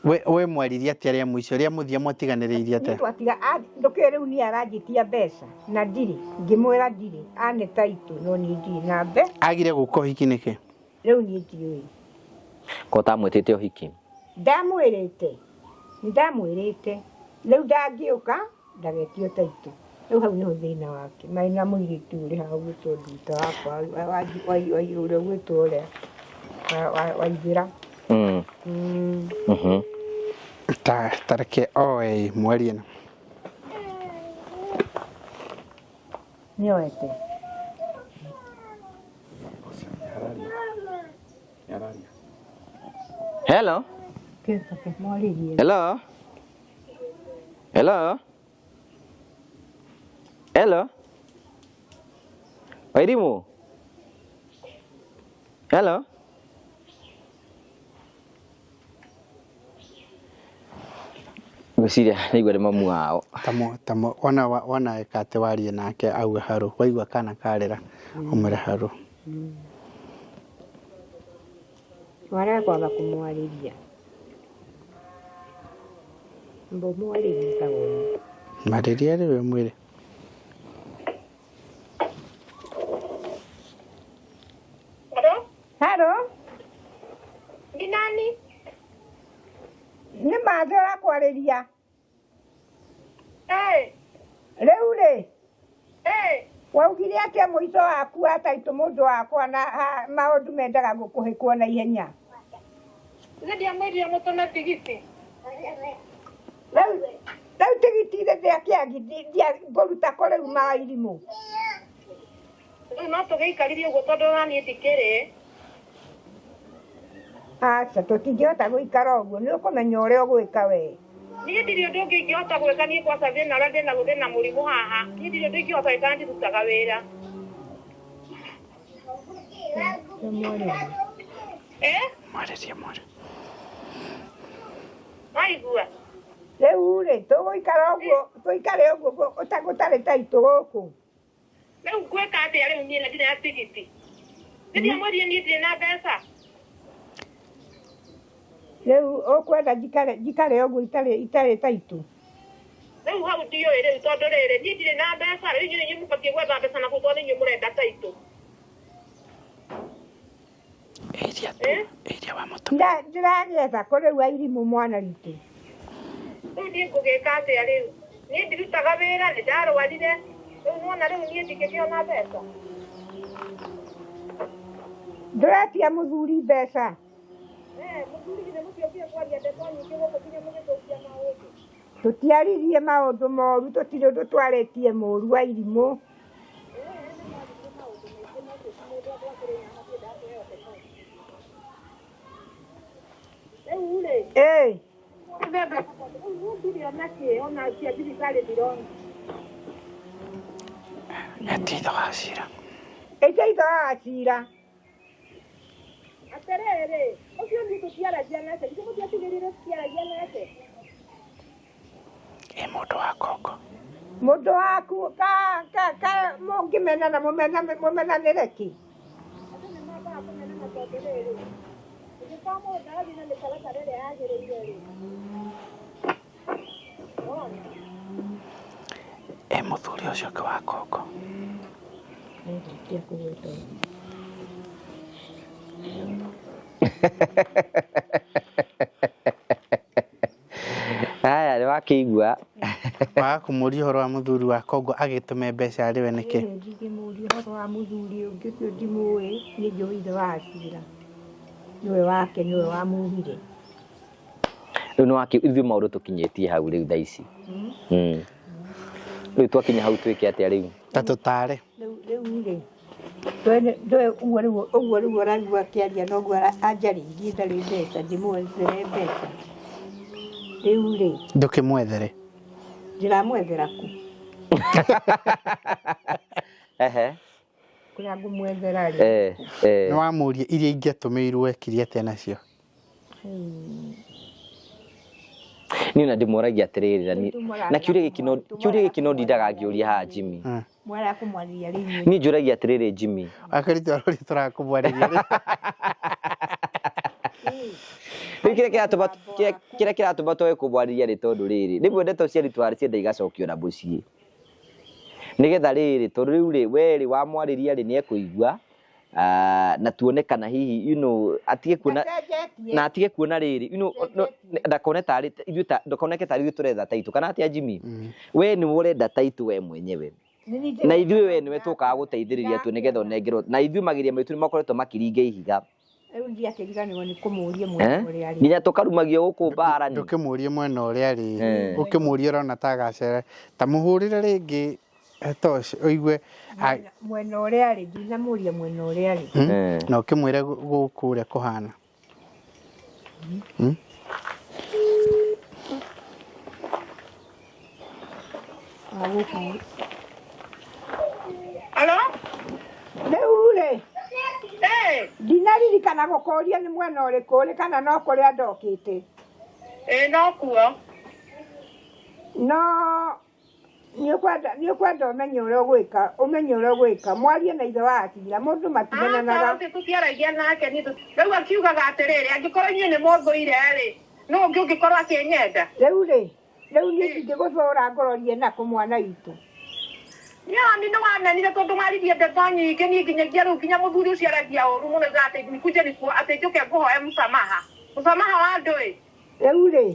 we mwaririe atĩa rĩa mũico rĩa mũthia mwatiganĩrĩirie atĩa? Twatiga ndũkĩũĩ rĩu niĩ aranjĩtia mbeca na ndirĩ, ngĩmwĩra ndirĩ, ane taitũ no niĩ ndirĩ na mbe. Agire gũka ũhiki nĩkĩ? Rĩu niĩ ndiũĩ. Ko ũtamwĩtĩte ũhiki? Ndamwĩrĩte, ndamwĩrĩte. Rĩu ndangĩũka ndagetio taitũ. Rĩu hau nĩho thĩna wake. Marĩ na mũirĩtu ũrĩ hau ũgwĩtwo Nduta wakwa, ũrĩa ũgwĩtwo ũrĩa Waithĩra. Ta reke oe mwarie na. Nĩoete. Hello. Hello. Hello. Hello. Wairimu. Hello. Ngwĩciria nĩigua nĩ mamu wao. Tamo ona ona eka atĩ warie nake auge harũ, waigua kana karĩra ũmwĩre harũ. Warega kwaga kũmwarĩria. Mbo mwarĩrie Kagoni. Marĩria rĩu ũmwĩre. Hello? Hello? Ni nani? Nĩ Mathe ũrakwarĩria. Rĩu rĩ, waugire atĩa mũico waku wa taitũ mũndũ wakwa na maũndũ mendaga kũhĩkwo na ihenya? Nĩ ndiamwĩrire mũtũme tigiti. Rĩu tigiti ithe ndĩakĩagi ngũruta kũ rĩu Mawairimũ? Rĩu no tũgĩikarire ũguo tondũ ona niĩ ndikĩrĩ. Aca, tũtingĩhota gũikara ũguo, nĩ ũkũmenya ũrĩa ũgwĩka we. Niĩ ndirĩ ũndũ ũngĩ ingĩhota gwĩka niĩ kwaca thĩna ũrĩa ndĩnaguo ndĩna mũrimũ haha. Niĩ ndirĩ ũndũ ingĩhota gwĩka na ndirutaga wĩra. Mwarĩrie mwarĩ. Waigua? Rĩu rĩ, tũgũikara ũguo, tũikare ũguo gũtarĩ taitũ gũkũ. Rĩu ngwĩka atĩa rĩu niĩ na ndirĩ na tigiti? Nĩ ndiamwĩrire niĩ ndirĩ na mbeca. Rĩu ũkwenda njikare ũguo itarĩ taitũ? Rĩu hau ndiũĩ rĩu tondũ rĩrĩ niĩ ndirĩ na mbeca, rĩu inyuĩ nĩ mũbatiĩ gwetha mbeca na kũu tondũ nĩ inyuĩ mũrenda taitũ. Ĩria wa Ndĩragĩetha kũ rĩu airimũ mwana witũ? Rĩu niĩ ngũgĩka atĩa rĩu? Niĩ ndirutaga wĩra, nĩ ndarwarire. Rĩu nĩwona rĩu niĩ ndingĩkĩona mbeca. Ndũretia mũthuri mbeca. Mũthuri githĩ mũtiokire kwaria ndeto nyingĩ gũkũ nginya mũgĩthũkia maũndũ. Tũtiaririe maũndũ moru, tũtirĩ ũndũ twarĩtie mũru wa irimũ. Rĩu rĩ, Ĩĩ, rĩu ndirĩ ona kĩ, ona cia thibitarĩ ndirona. Etia ithe wa cira. Ĩtia ithe wa cira. Atĩrĩrĩ, ũcio niĩ tũtiaragia nake, githĩ mũtiatigĩrire tũtiaragia nake? Ĩ mũndũ wa Kongo. Mũndũ waku ka ka ka mũngĩmenana mũmenanĩre kĩ? Andũ nĩ mambaga kũmenana tondũ rĩrĩ, ũngĩkorwo mũndũ ndarathiĩ na mĩtaratara ĩrĩa yagĩrĩire rĩ, wona? Ĩ mũthuri ũcio ũngĩ wa Kongo. Haya, nĩ wakĩigua. Waga kũmũria ũhoro wa mũthuri wa Kongo agĩtũme mbeca arĩwe nĩkĩ? Ndingĩmũria ũhoro wa mũthuri ũngĩ ũcio ndimũĩ, niĩ njũĩ ithe wa cira. Nĩwe wake, nĩwe wamuhire. Rĩu nĩ wakĩ ithuĩ maũndũ tũkinyĩtie hau rĩu thaa ici. Rĩu twakinya hau twĩke atĩa rĩu? Ta tũtare. Rĩu rĩ, ndũĩ ũguo rĩu ũguo rĩu ũraigua akĩaria noguo anjarĩirie ndarĩ mbeca, ndĩmwethere mbeca. Rĩu rĩ, Ndũkĩmwethere. Ndĩramwethera kũ? Ehe. Kũrĩa ngũmwethera rĩ. Nĩ wamũria iria ingĩatũmĩirwo ekire atĩa nacio? Niĩ ona ndĩmũragia atĩrĩrĩ, na kĩũria gĩkĩ no kĩũria gĩkĩ no ndindaga ngĩũria haha Jimmy. Mwara kũmwarĩria rĩ inyuĩ. Niĩ njũragia atĩrĩrĩ Jimmy. Akĩrĩtwo rũrĩ tũrakũmwarĩria rĩ. Rĩu kĩrĩa kĩratũma twage kũmwarĩria nĩ tondũ rĩrĩ, rĩmwe ndeto cia ritwa cienda igacokio na mũciĩ. Nĩgetha rĩrĩ, tondũ rĩu rĩ, we rĩ wamwarĩria rĩ nĩekũigua, na tuone kana hihi, you know, atige kuona na atige kuona rĩrĩ, you know, ndakone tarĩ ithuĩ ta ndakoneke tarĩ ithuĩ tũretha taitũ, kana atĩa Jimmy? We nĩwe ũrenda taitũ we mwenyewe. Na ithuĩ we nĩwe tũkaga gũteithĩrĩria tu nĩgetha ũnengerwo. Na ithuĩ mageria maitũ nĩmakoretwo makĩringa ihiga. Rĩu ndiakĩriganĩrwo nĩ kũmũria mwena ũrĩa arĩ. Nginya tũkarumagio gũkũ mbara-inĩ. Ndũkĩmũrie mwena ũrĩa arĩ. Ũkĩmũrie ũrona ta agacera. Ta mũhũrĩre rĩngĩ toci ũigue mwena ũrĩa arĩ, ndinamũria mwena ũrĩa arĩ. Na ũkĩmwĩre gũkũ ũrĩa kũhana. Halo? Rĩu rĩ, ndinaririkana gũkũria nĩ mwena ũrĩkũ ũrĩ kana no kũrĩa ndokĩte. Ĩĩ no kuo. No nĩ ũkwenda ũmenye ũrĩa ũgwĩka, ũmenye ũrĩa ũgwĩka. Mwarie na ithe wa Akira, mũndũ matimenanaga. Aca, ũcio tũtiaragia nake niĩ rĩu akiugaga atĩrĩrĩ, angĩkorwo inyuĩ nĩ mũthũire rĩ, nũ ũngĩ ũngĩkorwo akĩnyenda? Rĩu rĩ, rĩu niĩ ndingĩgũthũra ngororie nakũ mwana witũ. Niĩ nĩ wamenire tondũ waririe ndeto nyingĩ, niĩ nginyagia rĩu nginya mũthuri ũcio aragia ũru mũno, augaga atĩ nikuje nikuo, atĩ njũke ngũhoe msamaha. Msamaha wa andũ ĩ? Rĩu rĩ,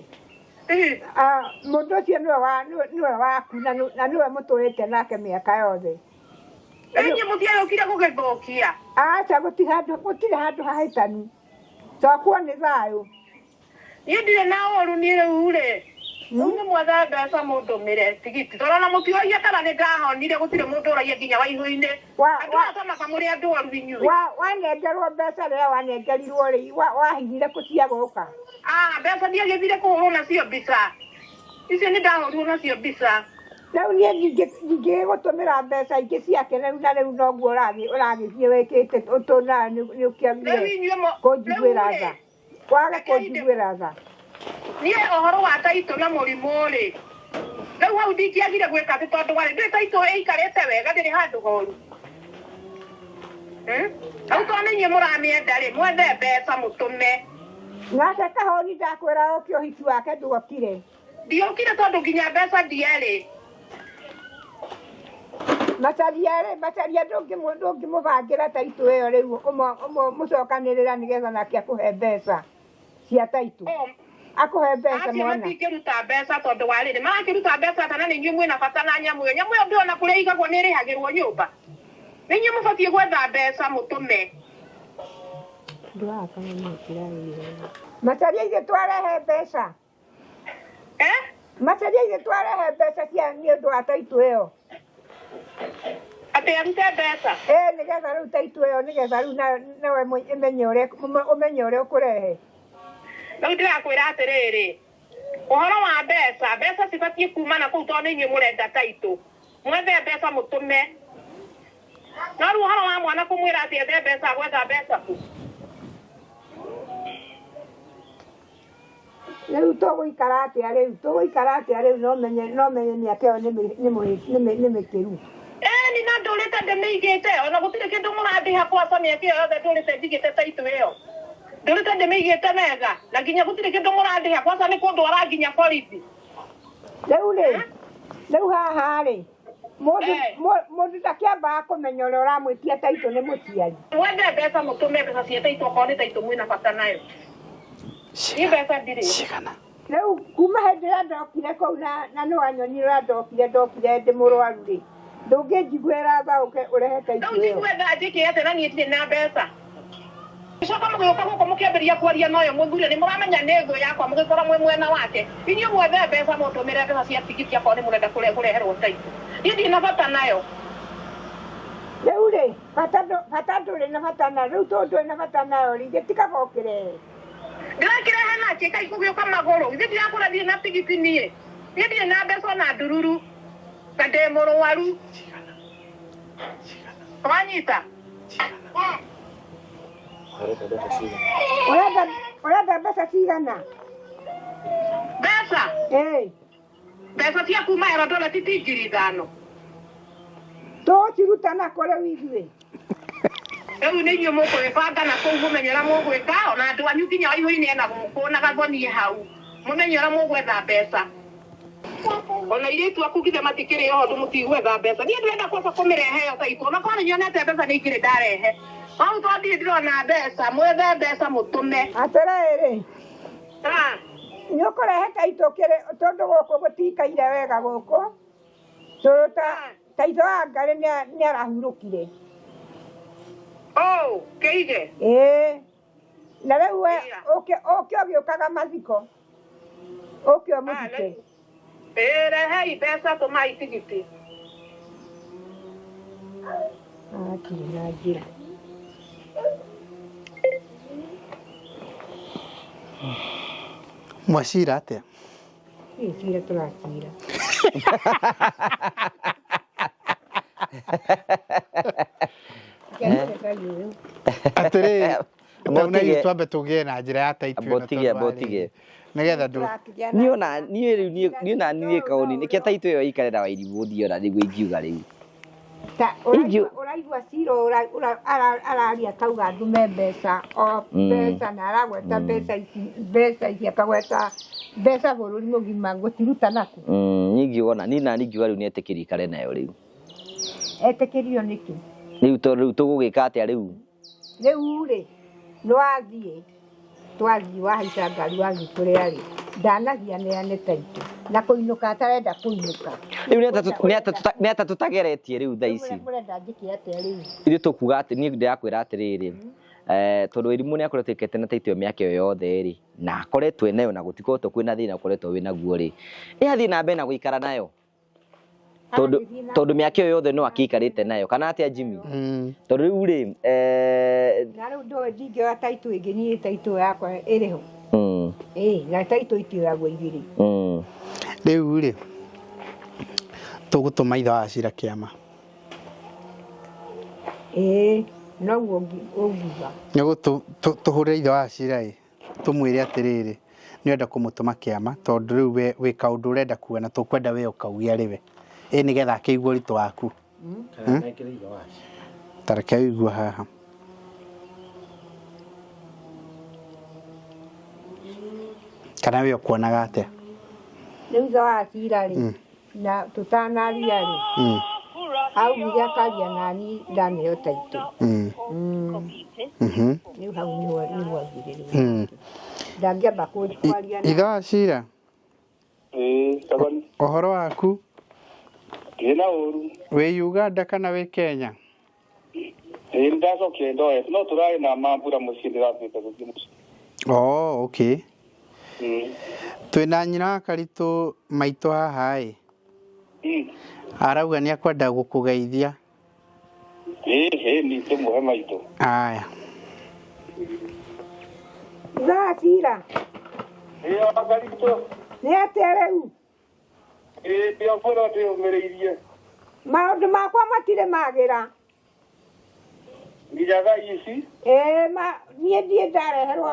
mũndũ ũcio nĩwe waku na nĩwe mũtũrĩte nake mĩaka yothe. Rĩu inyuĩ mũtiagĩũkire gũgĩthũkia? Aca, gũtirĩ handũ hahĩtanu. Tokuo nĩ thayũ. Niĩ ndirĩ na ũru niĩ rĩu rĩ. Rĩu nĩ mwethe mbeca mũndũmĩre tigiti. Tondũ ona mũtiũragia kana nĩ ndahonire, gũtirĩ mũndũ ũragia nginya Waihũ-inĩ. Andũ aya tũmaka mũrĩ andũ oru inyuĩ. Wanengerwo mbeca rĩrĩa wanengerirwo rĩ, wahinyire kũ cia gũka? Mbeca ndiagĩthire kũhũrwo nacio mbica. Icio nĩ ndahũrirwo nacio mbica. Rĩu niĩ ndingĩgũtũmĩra mbeca ingĩ ciake rĩu na rĩu noguo ũragĩthiĩ wĩkĩte ũtũnayo nĩ ũkĩagire Rĩu inyuĩ kũnjiguĩra rĩu tha. rĩ, Waga reke inde- kũnjiguĩra tha. Niĩ ũhoro wa taitũ na mũrimũ rĩ, rĩu hau ndingĩagire gwĩka atĩ tondũ warĩ ndũĩ taitũ ĩikarĩte wega ndĩrĩ handũ horu. Rĩu tondũ nĩ inyuĩ mũramĩenda rĩ, mwethe mbeca mũtũme. Nake Kahũni ndakwĩra ũke ũhiki wake ndwokire. Ndiokire tondũ nginya mbeca ndierĩ. Macaria rĩ, macaria ndũngĩmũbangĩra taitũ ĩyo rĩu, mũcokanĩrĩra nĩgetha nake akũhe mbeca. Cia taitũ. Akũhe mbeca Acio mwana. Matingĩruta mbeca tondũ wa rĩrĩ marakĩruta mbeca kana nĩ inyuĩ mwĩna bata na nyamũ ĩyo. Nyamũ ĩyo ndĩrona kũrĩa ĩigagwo nĩ ĩrĩhagĩrwo nyũmba. Nĩ inyuĩ mũbatiĩ gwetha mbeca mũtũme. Macaria ithuĩ twarehe mbeca. Macaria ithuĩ twarehe mbeca cia nĩ ũndũ wa taitũ ĩyo. Atĩ arute mbeca? Ĩĩ, nĩgetha rĩu taitũ ĩyo nĩgetha rĩu nawe ĩmenye ũrĩa ũmenye ũrĩa ũkũrehe. Rĩu ndĩrakwĩra atĩrĩrĩ, ũhoro wa mbeca, mbeca cibatiĩ kuma na kũu tondũ nĩ inyuĩ mũrenda taitũ. Mwethe mbeca mũtũme. No rĩu ũhoro wa mwana kũmwĩra atĩ ethe mbeca agwetha mbeca kũ? Rĩu tũgũikara atĩa rĩu? Tũgũikara atĩa rĩu no menye no menye mĩaka ĩyo nĩ mĩkĩru. Ĩni na ndũrĩte ndĩmĩigĩte ona gũtirĩ kĩndũ mũrandĩha kwaca mĩaka ĩyo yothe ndũrĩte njigĩte taitũ ĩyo. Ndũrĩte ndĩmĩigĩte wega na nginya gũtirĩ kĩndũ mũrandĩha kwaca nĩ kũndwara nginya borithi. Rĩu rĩ, rĩu haha rĩ, mũndũ mũndũ ndakĩambaga kũmenya ũrĩa ũramwĩtia taitũ nĩ mũciari. Mwethe mbeca mũtũme mbeca cia taitũ okorwo nĩ taitũ mwĩna bata nayo. Niĩ mbeca ndirĩ. Rĩu kuma hĩndĩ ĩrĩa ndokire kũu na nĩ wanyonire ũrĩa ndokire ndokire ndĩ mũrwaru rĩ, ndũngĩnjiguĩra tha ũke ũrehe taitũ Rĩu ĩyo. njigue tha njĩke atĩa na niĩ ndirĩ na mbeca. Gĩcoka mũgĩũka gũkũ mũkĩambĩrĩria kwaria na ũyũ mũthuri nĩ mũramenya nĩ thũ yakwa mũgĩkorwo mwĩ mwena wake. Inyuĩ mwethe mbeca mũndũmĩre mbeca cia tigiti akorwo nĩ mũrenda kũreherwo taitũ. Niĩ ndirĩ na bata nayo. Rĩu rĩ, bata ndũrĩ na bata nayo, rĩu tondũ ndũrĩ na bata nayo rĩ, ithe ti kaba ũkĩrehe. Ndĩrakĩrehe nakĩ kaĩ gũgĩũka magũrũ. Ithe ndirakũra ndirĩ na tigiti niĩ. Niĩ ndirĩ na mbeca ona ndururu. Na ndĩ mũrwaru. Wanyita? Ũrenda mbeca cigana? Mbeca? Ĩĩ. Mbeca cia kuma Eldoret ti 5,000. Tũgũciruta nakũ rĩu ithuĩ? Rĩu nĩ inyuĩ mũkwĩbanga na kũu mũmenye ũrĩa mũgwĩka ona andũ anyu nginya Waihũinĩ ena gũkũ na Gathonie hau. Mũmenye ũrĩa mũgwetha mbeca. Ona airĩtu aku githĩ matikĩrĩ oho ũndũ mũtigwetha mbeca. Niĩ ndĩrenda kwaca kũmĩrehe ĩyo taitũ. Ona korwo nĩnyonete mbeca nĩ ingĩrĩ ndarehe. No rĩu tondũ ndirĩ ndĩrona mbeca, mwethe mbeca mũtũme. Atĩrĩrĩ, nĩ ũkũrehe taitũ tondũ gũkũ gũtikaire wega gũkũ. Tondũ taitũ wa Ngarĩ nĩ arahurũkire. Oh, kĩige? Ĩĩ. Na rĩu we ũke ũgĩũkaga mathiko. Ũke ũmũthike. Ĩĩ, rehei mbeca tũmai tigiti. Hatirĩ na njĩra. Mwacira atĩa? Ĩ, cira tũracira. Atĩrĩrĩ, tauna ithuĩ twambe tũgĩe na njĩra ya taitũ ĩno Mbotige, tondũ wa mbotige. rĩrĩ, nĩgetha ndũ Niĩ ona niĩ rĩu niĩ ona niĩ kaũni nĩkĩo taitũ ĩyo ĩikare na Wairimũ thiĩ ona nĩguo ingiuga rĩu. Ta ũraigua Ciro araria akauga ndume mbeca o mbeca na aragweta mbeca ici mbeca ici akagweta mbeca bũrũri mũgima ngũciruta nakũ. Niĩ ingiuga ona niĩ na ingiuga rĩu nĩ etĩkĩrio ikare nayo rĩu. Etĩkĩrio nĩkĩ? Rĩu tondũ rĩu tũgũgĩka atĩa rĩu? Rĩu rĩ, nĩ wathiĩ twathiĩ wahaica ngari wathiĩ kũrĩa rĩ, ndanathiĩ aneane taitũ na kũinũka atarenda kũinũka. Rĩu nĩ atĩa tũtageretie rĩu thaa ici? Mũrenda njĩke atĩa rĩu? Ithuĩ tũkuga atĩ niĩ ndĩrakwĩra atĩrĩrĩ, tondũ Wairimũ nĩ akoretwo aikarĩte na taitũ ĩyo mĩaka ĩyo yothe rĩ, na akoretwo enayo na gũtikoretwo kwĩna thĩna ũkoretwo wĩnaguo rĩ, ĩ athiĩ na mbere na gũikara nayo? Tondũ mĩaka ĩyo yothe no akĩikarĩte nayo, kana atĩa Jimmy? Tondũ rĩu rĩ, Na rĩu ndũĩ ndingĩoya taitũ ĩngĩ, niĩ taitũ yakwa ĩrĩ ho. Ĩĩ, na taitũ itioyagwo igĩrĩ. Rĩu rĩ, tũgũtũma ithe wa Cira kĩama. Ĩĩ, noguo ũngiuga. Nĩguo tũhũrĩre ithe wa Cira ĩ, tũmwĩre atĩrĩrĩ, nĩũrenda kũmũtũma kĩama tondũ rĩu we wĩ kaũndũ ũrenda kuga na tũkwenda we ũkauge arĩ we. Ĩ nĩgetha akĩigue ũritũ waku. Ta reke ũigue haha. Kana we ũkuonaga atĩa? Rĩu ithe wa Cira rĩ, na tũtanaria rĩ, augire akaria nani ndaneo taitũ. Rĩu hau nĩho athirĩrĩire. Ndangĩamba kwaria na Ithe wa Cira, Ĩĩ, Kagoni. ũhoro waku? Ndirĩ na ũru. Wĩ Uganda kana wĩ Kenya? Ĩĩ, nĩndacokire ndoe. No tũrarĩ na mambura mũciĩ ndĩrathiĩte gũthiĩ mũciĩ. Oh, okay. Mm. Twĩna nyina wa Karitũ maitũ haha ĩ. Mm. Arauga nĩ akwenda gũkũgeithia. Ĩĩ, ĩĩ, ni tũmũhe maitũ. Aya. Ithe wa Cira, Ĩĩ, wa Karitũ. nĩ atĩa rĩu? Ĩĩ, ndĩ o mũno ndĩyũmĩrĩirie. Maũndũ makwa matirĩ magĩra. Nginya thaa ici. Ĩĩ, ma niĩ ndiĩ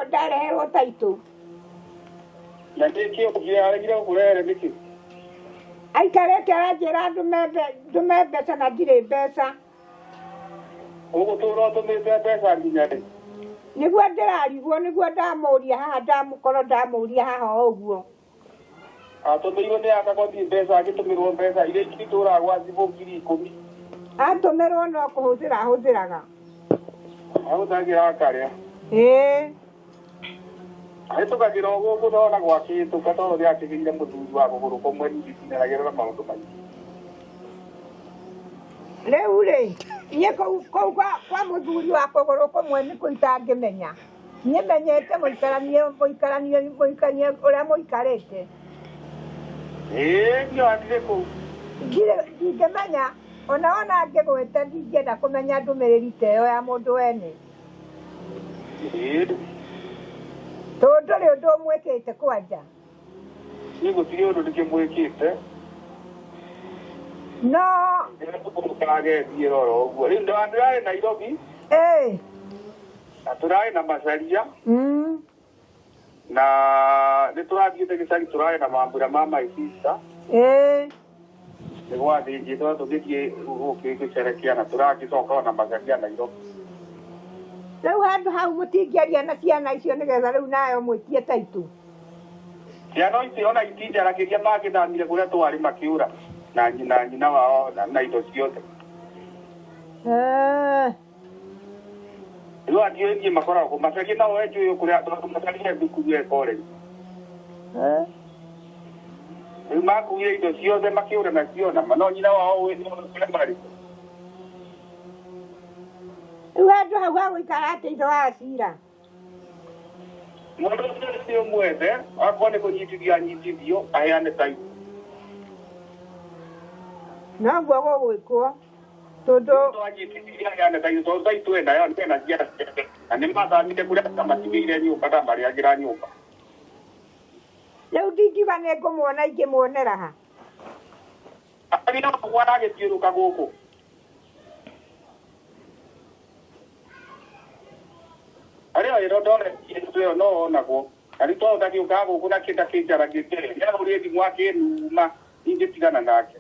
ndareherwo taitũ. Na nĩkĩ ũngĩaregire gũkũrehere nĩkĩ? Aikarĩte aranjĩra ndũme mbeca na ndirĩ mbeca. Ũgũtũra ũtũmĩte mbeca nginya rĩ? Nĩguo ndĩrarigwo, nĩguo ndamũria haha, ndamũkorwo ndamũria haha o ũguo. Atũmĩirwo nĩ akagothiĩ mbeca, agĩtũmĩrwo mbeca iria itũraga gwa thimũ 10,000. Atũmĩrwo no kũhũthĩra ahũthĩraga. Ahũthagĩra akarĩa. Ĩĩ. Ahĩtũkagĩra o gũkũ ndona gwakĩhĩtũka tondũ nĩakĩgĩire mũthuri wa kũgũrũ kũmwe ningĩ na maũndũ maingĩ. Rĩu rĩ, niĩ kũu kwa mũthuri wa kũgũrũ kũmwe nĩkuo itangĩmenya. Niĩ menyete mũikaranie ũrĩa mũikarĩte. Ĩĩ, niĩ ndirĩ kũu. Ndingĩmenya, ona angĩgwĩta ndingĩenda kũmenya ndũmĩrĩri ta ĩyo ya mũndũ wene. Ĩĩ. Tondũ ndũrĩ ũndũ ũmwĩkĩte kwanja. Niĩ gũtirĩ ũndũ ndĩkĩmwĩkĩte. No. Ndĩrakũkagethiĩra oro ũguo. Rĩu ndĩrarĩ Nairobi. Ĩĩ. Na tũrarĩ na macaria. Na nĩ tũrathiĩte gĩcagi tũrarĩ na mambura ma my sister. Ĩĩ. Nĩ gwathĩnjĩtwo tũgĩthiĩ gũkĩcerekea na tũragĩcoka ona macaria Nairobi. Rĩu handũ hau mũtingĩaria na ciana icio nĩgetha rĩu nayo mwĩtie taitũ. Ciana ici ona itinjarakĩria magĩthamire kũrĩa twarĩ makĩũra na nyina wao na indo ciothe. Rĩu andiũ niĩ makoragwo macaria nao enjũĩ kũrĩa tondũ macaria thukuru ya college. Rĩu makuire indo ciothe makĩũra nacio na no nyina wao kũrĩa marĩ. Rĩu handũ hau ha gũikara atĩ ithe wa Cira. Mũndũ ũcio nĩ ũmwethe akorwo nĩ kũnyitithio anyitithio aheane taitũ. Noguo gũgwĩkwo tondũ anyitithio aheane taitũ tondũ taitũ enayo ena ciana ciake na nĩ mathamire kũrĩa matigĩire nyũmba ndamarĩagĩra nyũmba. Rĩu ndingiuga nĩ ngũmuona ingĩmuonera ha. Arĩ no ũguo aragĩthiũrũka gũkũ. Arĩ o ĩro ndore ĩyo no onagwo. Na rĩu tondũ ndagĩũkaga gũkũ na kĩnda kĩnjaragĩrie nĩahũrire thimũ akĩnuma ingĩtigana nake.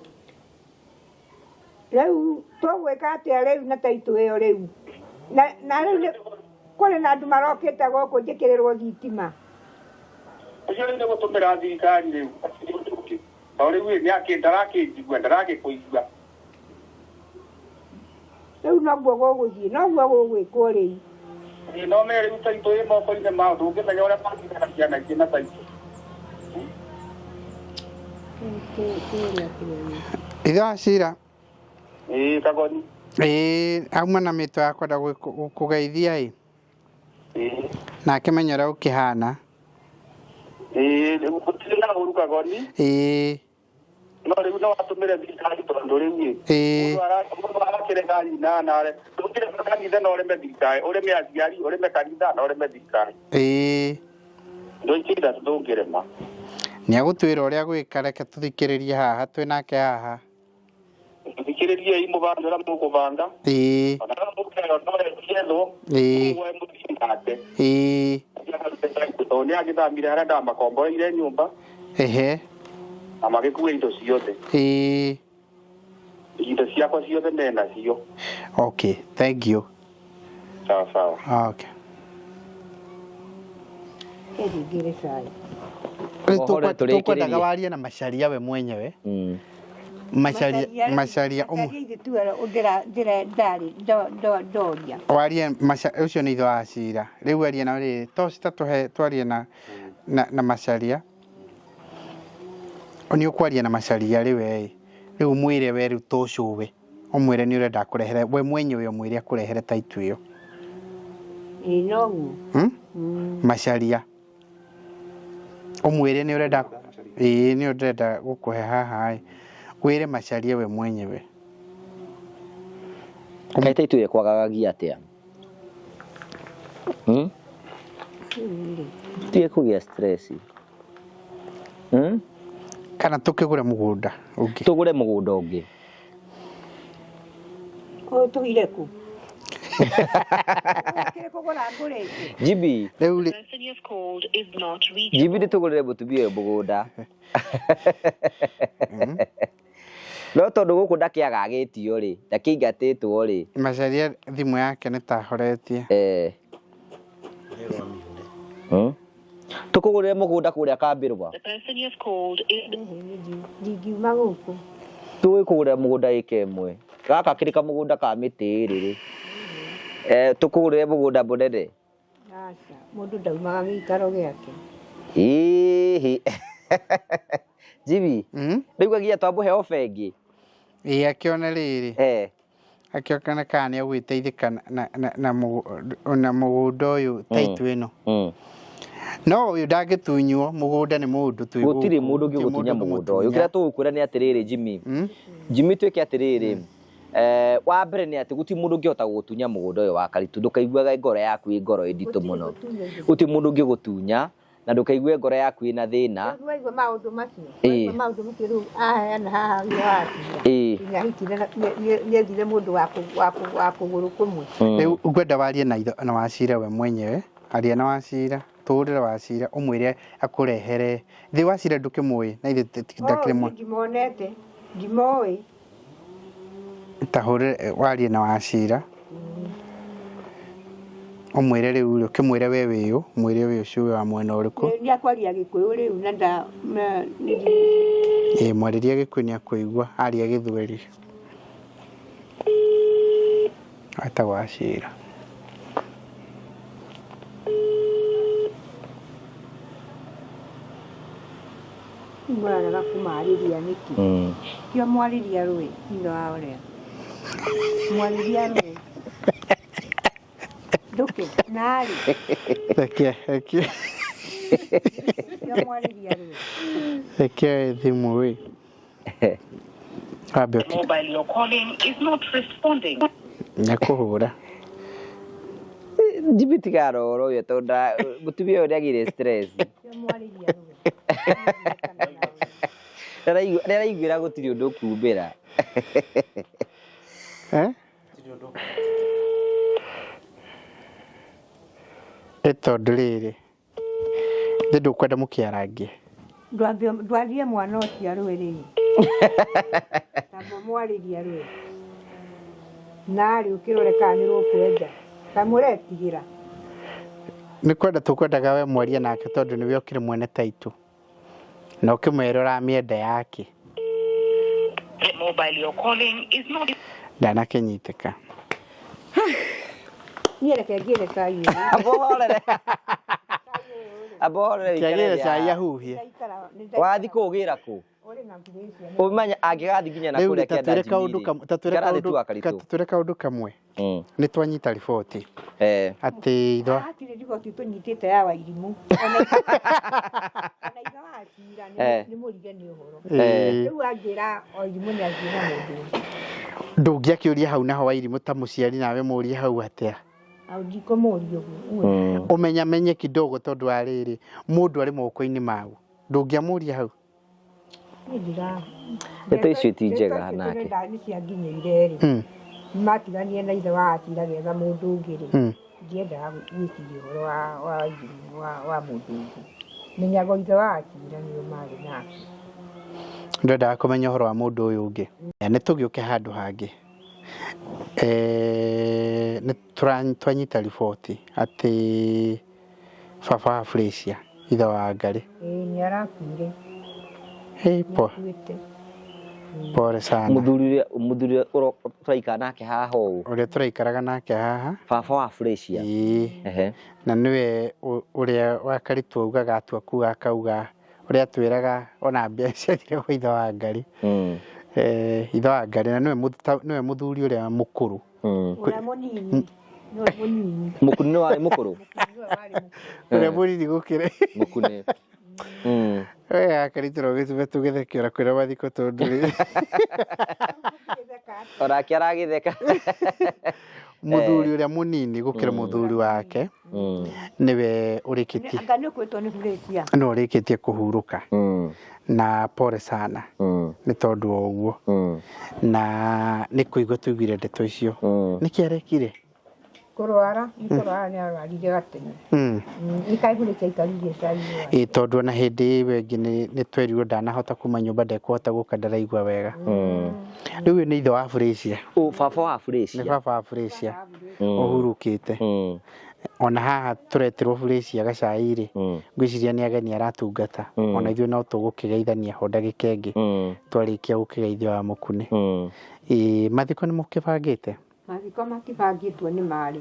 Rĩu tũgwĩka atĩa rĩu na taitũ ĩyo rĩu? Na rĩu kũrĩ na andũ marokĩte gũkũ njĩkĩrĩrwo thitima. Ũcio rĩu nĩ gũtũmĩra thirikari rĩu. Tondũ rĩu nĩ ndarakĩnjigua ndarakĩkũigua. Rĩu noguo gũgũthiĩ noguo gũgwĩkwo rĩu. No mere rĩu taitũ ĩ moko-inĩ mao ndũngĩmenya ũrĩa mangĩka na ciana ingĩ na taitũ. Ithe wa Cira. Ĩĩ, Kagoni. Ĩĩ, auma na mĩtũ ya kwenda gũkũgeithia ĩ. Ĩĩ. Na akĩmenya ũrĩa ũkĩhana. Ĩĩ, gũtirĩ na ũru Kagoni. Ĩĩ. No rĩu no atũmĩre thirikari tondũ rĩu ĩ. Ĩĩ. Mũndũ arakĩrega nyina na ndũngĩrema kanitha na ũreme thirikari, ũreme aciari, ũreme kanitha na ũreme thirikari. Ĩĩ. Indo icio ithatũ ndũngĩrema. Nĩ agũtwĩra ũrĩa gwĩka, reke tũthikĩrĩrie haha twĩ nake haha. Thikĩrĩriei mũbange ũrĩa mũkũbanga. Ĩĩ. Ona no mũkĩheo no ethwo. Ĩĩ. Muoe mũthiĩ nake. Ĩĩ. Tondũ nĩ agĩthamire harĩa ndamakomboreire nyũmba. Ehe. Na magĩkua indo ciothe. Ĩĩ. Indo ciakwa ciothe menacio. Okay, thank you. Sawa sawa. Okay. Kĩhingĩre cai. Rĩu tũkwendaga warie na Macharia we mwenyewe. Macharia Macharia ũmwe Macharia ithe tuwe ndĩra ndĩra ndarĩ ndoria. Warie ũcio nĩ ithe wa cira rĩu arie na rĩrĩ to citatũhe twarie na na Macharia nĩ ũkwaria na Macharia rĩu ĩ rĩu mwĩre we rĩu to cũwe ũmwĩre nĩ ũrenda akũrehere we mwenyewe ũmwĩre akũrehere taitũ ĩyo. Ĩĩ noguo. Macharia ũmwĩre nĩ ũrenda ĩĩ nĩ ũrenda gũkũhe haha ĩ wĩre Macharia we mwenyewe. Kaĩ taitũ ĩyo kwagagagia atĩa? Tige kũgĩa stress. Kana tũkĩgũre mũgũnda ũngĩ. Tũgũre mũgũnda ũngĩ. Ũyũ tũgire kũ? Ũyũ kũgũra ngũrĩte. Jibi. Rĩu rĩ Jibi nĩ tũgũrĩre mũtumia ũyũ mũgũnda. No tondũ gũkũ ndakĩagagĩtio rĩ, ndakĩingatĩtwo rĩ. Macharia thimũ yake nĩ tahoretie. Tũkũgũrĩre mũgũnda kũrĩa Kambĩrwa. Ndingiuma gũkũ. Tũgũkũgũrĩra mũgũnda ĩka ĩmwe. Gaka kĩrĩ kamũgũnda ka mĩtĩ ĩrĩ rĩ. Tũkũgũrĩre mũgũnda mũnene. Aca, mũndũ ndaumaga gĩikaro gĩake. Ĩhĩ. Jibi, rĩu agia twamũhe ofa ĩngĩ. Ĩĩ akĩone rĩrĩ. Akĩone kana nĩ egwĩteithĩka na mũgũnda ũyũ taitũ ĩno. No ũyũ ndangĩtunywo mũgũnda nĩ mũndũ twĩ gũkũ. Gũtirĩ mũndũ ũngĩgũtunya mũgũnda ũyũ. Kĩrĩa tũgũkwĩra nĩ atĩrĩrĩ Jimmy. Jimmy twĩke atĩrĩrĩ. Wa mbere nĩ atĩ gũtirĩ mũndũ ũngĩhota gũgũtunya mũgũnda ũyũ wa Karitũ. Ndũkaiguage ngoro yaku ĩ ngoro ĩ nditũ mũno. Gũtirĩ mũndũ ũngĩgũtunya na ndũkaigue ngoro yaku ĩna thĩna. Rĩu waigua maũndũ macio. Waigua maũndũ macio rĩu aheana haha ithe wa Cira. Nginya hikire nĩethire mũndũ wa kũgũrũ kũmwe. Rĩu ngwenda warie na ithe na Wacira we mwenyewe. Aria na Wacira, tũhũrĩre Wacira ũmwĩre akũrehere. Thĩ Wacira ndũkĩmũĩ na ithe ndakĩrĩ mwa. Ndimonete, ndimoĩ. Tahũrĩre warie na Wacira. Ũmwĩre rĩu rĩ, ũkĩmwĩre we wĩyũ, ũmwĩre wĩ ũcio wĩ wa mwena ũrĩkũ. Nĩ akwaria Gĩkũyũ rĩu na nda Ĩĩ mwarĩrie Gĩkũyũ nĩ akũigua, aria Gĩthweri. Etagwo Wacira. Mũrarega kũmarĩria nĩkĩ? Kĩo mwarĩria rũĩ ithe wa ũrĩa. Mwarĩria rũĩ. Ndũkĩ narĩ. Reke reke. Kĩo mwarĩria rũĩ. Reke thimũ ĩ. Wambe The mobile you're calling is not responding. Nĩakũhũra. Jimmy tiga roro ũyũ tondũ mũtumia ũyũ nĩagĩire stress. Kĩo mwarĩria rũĩ. Nĩaraiguĩra gũtirĩ ũndũ ũkumĩra. Ĩ tondũ rĩrĩ thĩ ndũkwenda mũkĩarangie. Ndwarie mwana ũcio rũĩ rĩ. Tamba mwarĩria rũĩ. Narĩ ũkĩrore kana nĩ rũkwenda. Kana mũretigĩra. Nĩ kwenda tũkwendaga we mwarie nake tondũ nĩwe ũkĩrĩ mwene taitũ. Na ũkĩmwĩra ũramĩenda yake. The mobile you're calling is not Ndanakĩnyitĩka. Niĩ reke ngĩre cai ũyũ. Ambohorere. Ambohorere Kĩagĩre cai ahuhie. Wathi kũ ũgĩra kũ? Ũmenya angĩgathi nginya na Rĩu kũrĩa rĩ, ta kĩanda twĩre kaũndũ kamwe ta twĩre Karathi kaũndũ tu wa Karitũ. ta twĩre kaũndũ kamwe. Nĩ twanyita riboti. Atĩ itho Hatirĩ riboti tũnyitĩte ya Wairimũ. Ona ithe wa Cira nĩ mũrige nĩ ũhoro. Rĩu anjĩra Wairimũ nĩ athiĩ na mũndũ ũngĩ. Ndũngĩakĩũria hau naho Wairimũ ta mũciari nawe mũrie hau atĩa. Au ndikũmũria ũguo. Ũmenyamenye kidogo tondũ wa rĩrĩ mũndũ arĩ moko-inĩ mau. Ndũngĩamũria hau. Ndeto icio ti njega nake. Nĩ cianginyĩire rĩ. Matiganire na ithe wa Cira agĩetha mũndũ ũngĩ rĩ. Ndiendaga gwĩciria ũhoro wa Wairimũ wa mũndũ ũngĩ. Menyaga ithe wa Cira nĩo marĩ nake. Ndwendaga kũmenya ũhoro wa mũndũ ũyũ ũngĩ. Nĩ tũgĩũke handũ hangĩ. Nĩ twanyita riboti atĩ baba wa Felicia ithe wa Ngarĩ. Ĩĩ nĩ arakuire. Hey, po. Nĩakuĩte. Pole sana. Muthuri muthuri tũraikara nake haha ũũ. Ũrĩa tũraikaraga nake haha. Baba wa Felicia. Ĩĩ. Ehe. Na nĩwe ũrĩa wa Karitũ augaga atua kuga akauga ũrĩa atwĩraga ona mbia ciathire kwa ithe wa Ngarĩ. Ithe wa Ngarĩ na nĩwe mũthuri ũrĩa mũkũrũ. Ũrĩa mũnini. Nĩwe mũnini. Mũkuni nĩ warĩ mũkũrũ? Nĩwe warĩ mũkũrũ. Ũrĩa mũnini gũkĩra. Mũkuni. We Karitũ no gĩtũme tũgĩtheke ona kwĩna mathiko tondũ rĩ. Onake aragĩtheka. Mũthuri ũrĩa mũnini gũkĩra mũthuri wake nĩwe ũrĩkĩtie. Anga nĩ ũkwĩtwo nĩ Felicia. No ũrĩkĩtie kũhurũka. Na pole sana. Nĩ tondũ wa ũguo. Na nĩ kũigua tũiguire ndeto icio. Nĩkĩ arekire? Kũrwara, nĩ kũrwara nĩ arwarire gatene. Nĩ kaĩ Felicia aikarire cai. Ĩ tondũ ona hĩndĩ ĩyo ĩngĩ nĩ twerirwo ndanahota kuma nyũmba ndekũhota gũka ndaraigua wega. Rĩu ũyũ nĩ ithe wa Felicia. Ũ baba wa Felicia. Nĩ baba wa Felicia. Ũhurũkĩte. Ona haha tũreterwo Felicia gacai rĩ, ngwĩciria nĩ ageni aratungata. Ona ithuĩ no tũgũkĩgeithania ho ndagĩka ĩngĩ. Twarĩkia gũkĩgeithia wa Mũkune. Ĩ mathiko nĩ mũkĩbangĩte? Mathiko matibangĩtwo nĩ marĩ.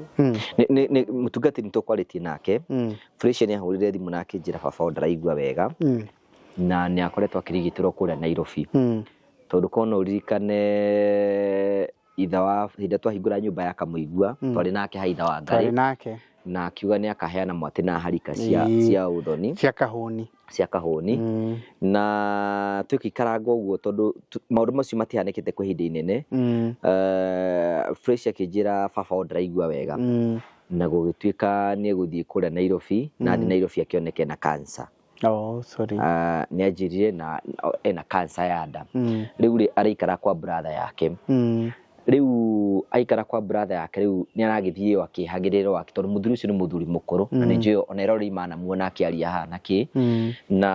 Nĩ mũtungatĩri nĩ tũkwarĩtie nake. Felicia nĩ ahũrire thimũ na akĩnjĩra baba wao ndaraigua wega. Na nĩ akoretwo akĩrigitĩrwo kũrĩa Nairobi. Tondũ korwo no ũririkane ithe wa hĩndĩ ĩrĩa twahingũra nyũmba ya Kamũigua, twarĩ nake ha ithe wa Ngarĩ. Twarĩ nake. Na akiuga nĩ akaheana mwatĩ na harika cia ũthoni. Cia kahũni. Cia kahũni. Na twĩgĩikaranga ũguo tondũ maũndũ macio matihanĩkĩte kwa ihinda inene. Felicia akĩnjĩra baba wao ndaraigua wega. Na gũgĩtuĩka nĩ egũthiĩ kũrĩa Nairobi, na athiĩ Nairobi akĩoneka ena cancer. Oh, sorry. Nĩ anjĩrire na ena cancer ya nda. Rĩu rĩ araikara kwa brother yake. Rĩu aikara kwa brother yake rĩu nĩ aragĩthiĩ o akĩhagĩrĩra wake tondũ mũthuri ũcio nĩ mũthuri mũkũrũ na nĩ njũĩ ona eroreri manamuona akĩaria haha na kĩ. Na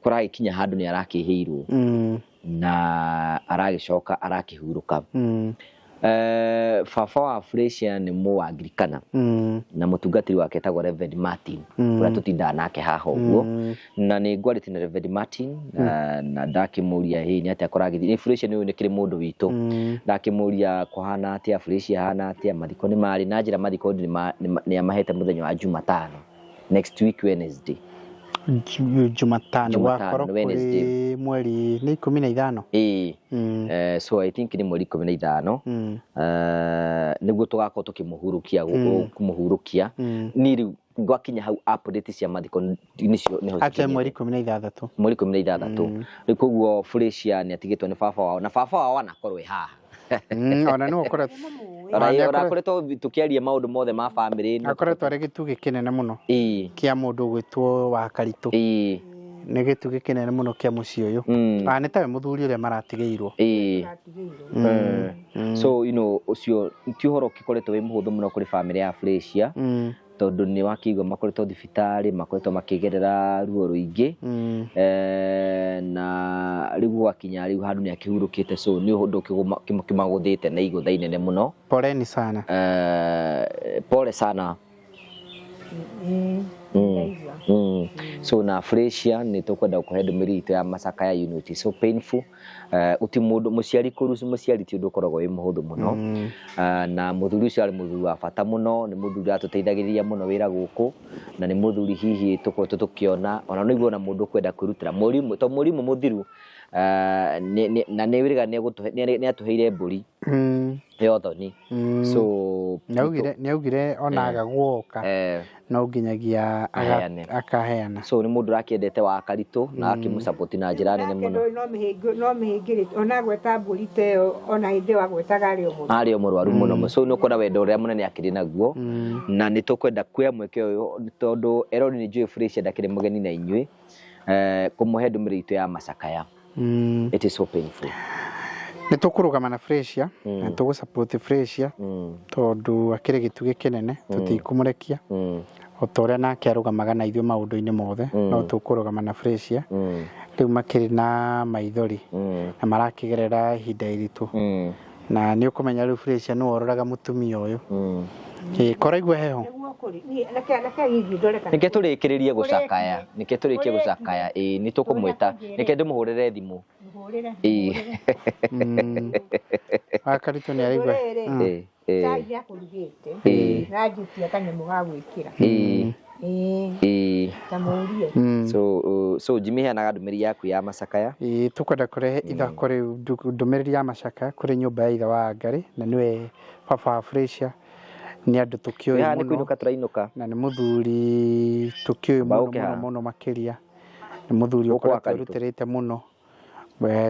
kũragĩkinya handũ nĩ arakĩhĩirwo. Na aragĩcoka arakĩhurũka. Baba wa Felicia nĩ Mũangirikana. Na mũtungatĩri wake etagwo Reverend Martin, ũrĩa tũtindaga nake haha ũguo. Na nĩ ngwarĩtie na Reverend Martin, na ndakĩmũria hihi nĩ atĩa kũragĩthiĩ. Nĩ Felicia nĩ ũyũ nĩ kĩrĩ mũndũ witũ. Ndakĩmũria kũhana atĩa, Felicia ahana atĩa, mathiko nĩ marĩ, na njĩra mathiko nĩ amahete mũthenya wa Jumatano. Next week Wednesday. Jumatano, Jumatano, wakorwo kũrĩ Wednesday. mweri nĩ 15. Ĩĩ. So I think nĩ mweri 15. Nĩguo tũgakorwo tũkĩmũhurũkia, kũmũhurũkia. Niĩ rĩu gwakinya hau update cia mathiko nĩcio nĩho Atĩa cikinyĩte. mweri 16. Mweri 16. Rĩu koguo Felicia nĩ atigĩtwo nĩ baba wao na baba wao anakorwo e haha. Ona nĩwe ũkoretwo Ona akoretwo tũkĩaria maũndũ mothe ma family ĩno. Akoretwo arĩ gĩtugĩ kĩnene mũno. Kĩa mũndũ ũgwĩtwo wa Karitũ. Nĩ gĩtugĩ kĩnene mũno kĩa mũciĩ ũyũ. Nĩ tawe mũthuri ũrĩa maratigĩirwo. So you know ũcio ti ũhoro ũgĩkoretwo wĩ mũhũthũ mũno kũrĩ family ya Felicia. Tondũ nĩ wakĩigua makoretwo thibitarĩ, makoretwo makĩgerera ruo rũingĩ. Na rĩu gwakinya rĩu handũ nĩ akĩhurũkĩte, so nĩ ũndũ kĩmagũthĩte na igũtha inene mũno. Poleni sana. Pole sana. So na Felicia nĩ tũkwenda gũkũhe ndũmĩrĩri itũ ya macakaya, you know it is so painful. Uti mũndũ mũciari kũrucu mũciari ti ũndũ ũkoragwo wĩ mũhũthũ mũno. Na mũthuri ũcio arĩ mũthuri wa bata mũno, nĩ mũthuri atũteithagĩrĩria mũno wĩra gũkũ, na nĩ mũthuri hihi tũkoretwo tũkĩona ona no iguo na mũndũ ũkwenda kwĩrutĩra mweri ũmwe, to mweri ũmwe mũthiru, na nĩ wĩrĩga nĩ atũheire mbũri ya ũthoni. So, Nĩaugire ona aga guoka, no nginyagia akaheana. So nĩ mũndũ ũrakĩendete wa Karitũ na akĩmũsupport na njĩra nene mũno. No mĩhĩngĩrĩ, ona gweta mbũri ta ĩyo, ona hĩndĩ ĩyo agwetaga arĩ o mũrwaru. Arĩ o mũrwaru mũno. So nĩ ũkuona wendo ũrĩa mũnene akĩrĩ naguo. Na nĩ tũkwenda kuoya mweke ũyũ tondũ erori nĩ njũĩ Felicia ndakĩrĩ mũgeni na inyuĩ, kũmũhe ndũmĩrĩri itũ ya macakaya. It is so painful. Nĩ tũkũrũgama na Felicia, na tũgũsupport Felicia, tondũ akĩrĩ gĩtugĩ kĩnene, tũtikũmũrekia. O ta ũrĩa nake arũgamaga na ithuĩ maũndũ-inĩ mothe, no tũkũrũgama na Felicia. Rĩu makĩrĩ na maithori, na marakĩgerera ihinda iritũ. Na nĩ ũkũmenya rĩu Felicia nĩwe ũroraga mũtumia ũyũ. Koraigua heho? Nĩkĩo tũrĩkĩrĩrie gũcakaya, nĩkĩo tũrĩkie gũcakaya, ĩĩ nĩ tũkũmwĩta, nĩkĩo ndĩmũhũrĩre thimũ. Mũhũrĩre. Ĩĩ. Mũhũrĩre. Wakaritũ nĩ araigua. Rĩrĩ, Ĩĩ, ĩĩ. cai nĩakũrugĩte Ĩĩ. na njutia kanyamũ ga gwĩkĩra. Ĩĩ. Ĩĩ, Ĩĩ. ta mũrie. So so Jimmy heanaga ndũmĩrĩri yaku ya macakaya. Ĩĩ, tũkwenda kũrehe ithako rĩu ndũmĩrĩri ya macakaya kũrĩ nyũmba ya ithe wa Ngarĩ na nĩwe baba wa Frasier. Nĩ andũ tũkĩũĩ Haha nĩ mũno kũinũka tũrainũka. na nĩ mũthuri tũkĩũĩ Amba mũno ũke mũno haha. mũno makĩria. Nĩ mũthuri Gũkũ ũkoretwo Wakarĩtũ. erutĩrĩte mũno.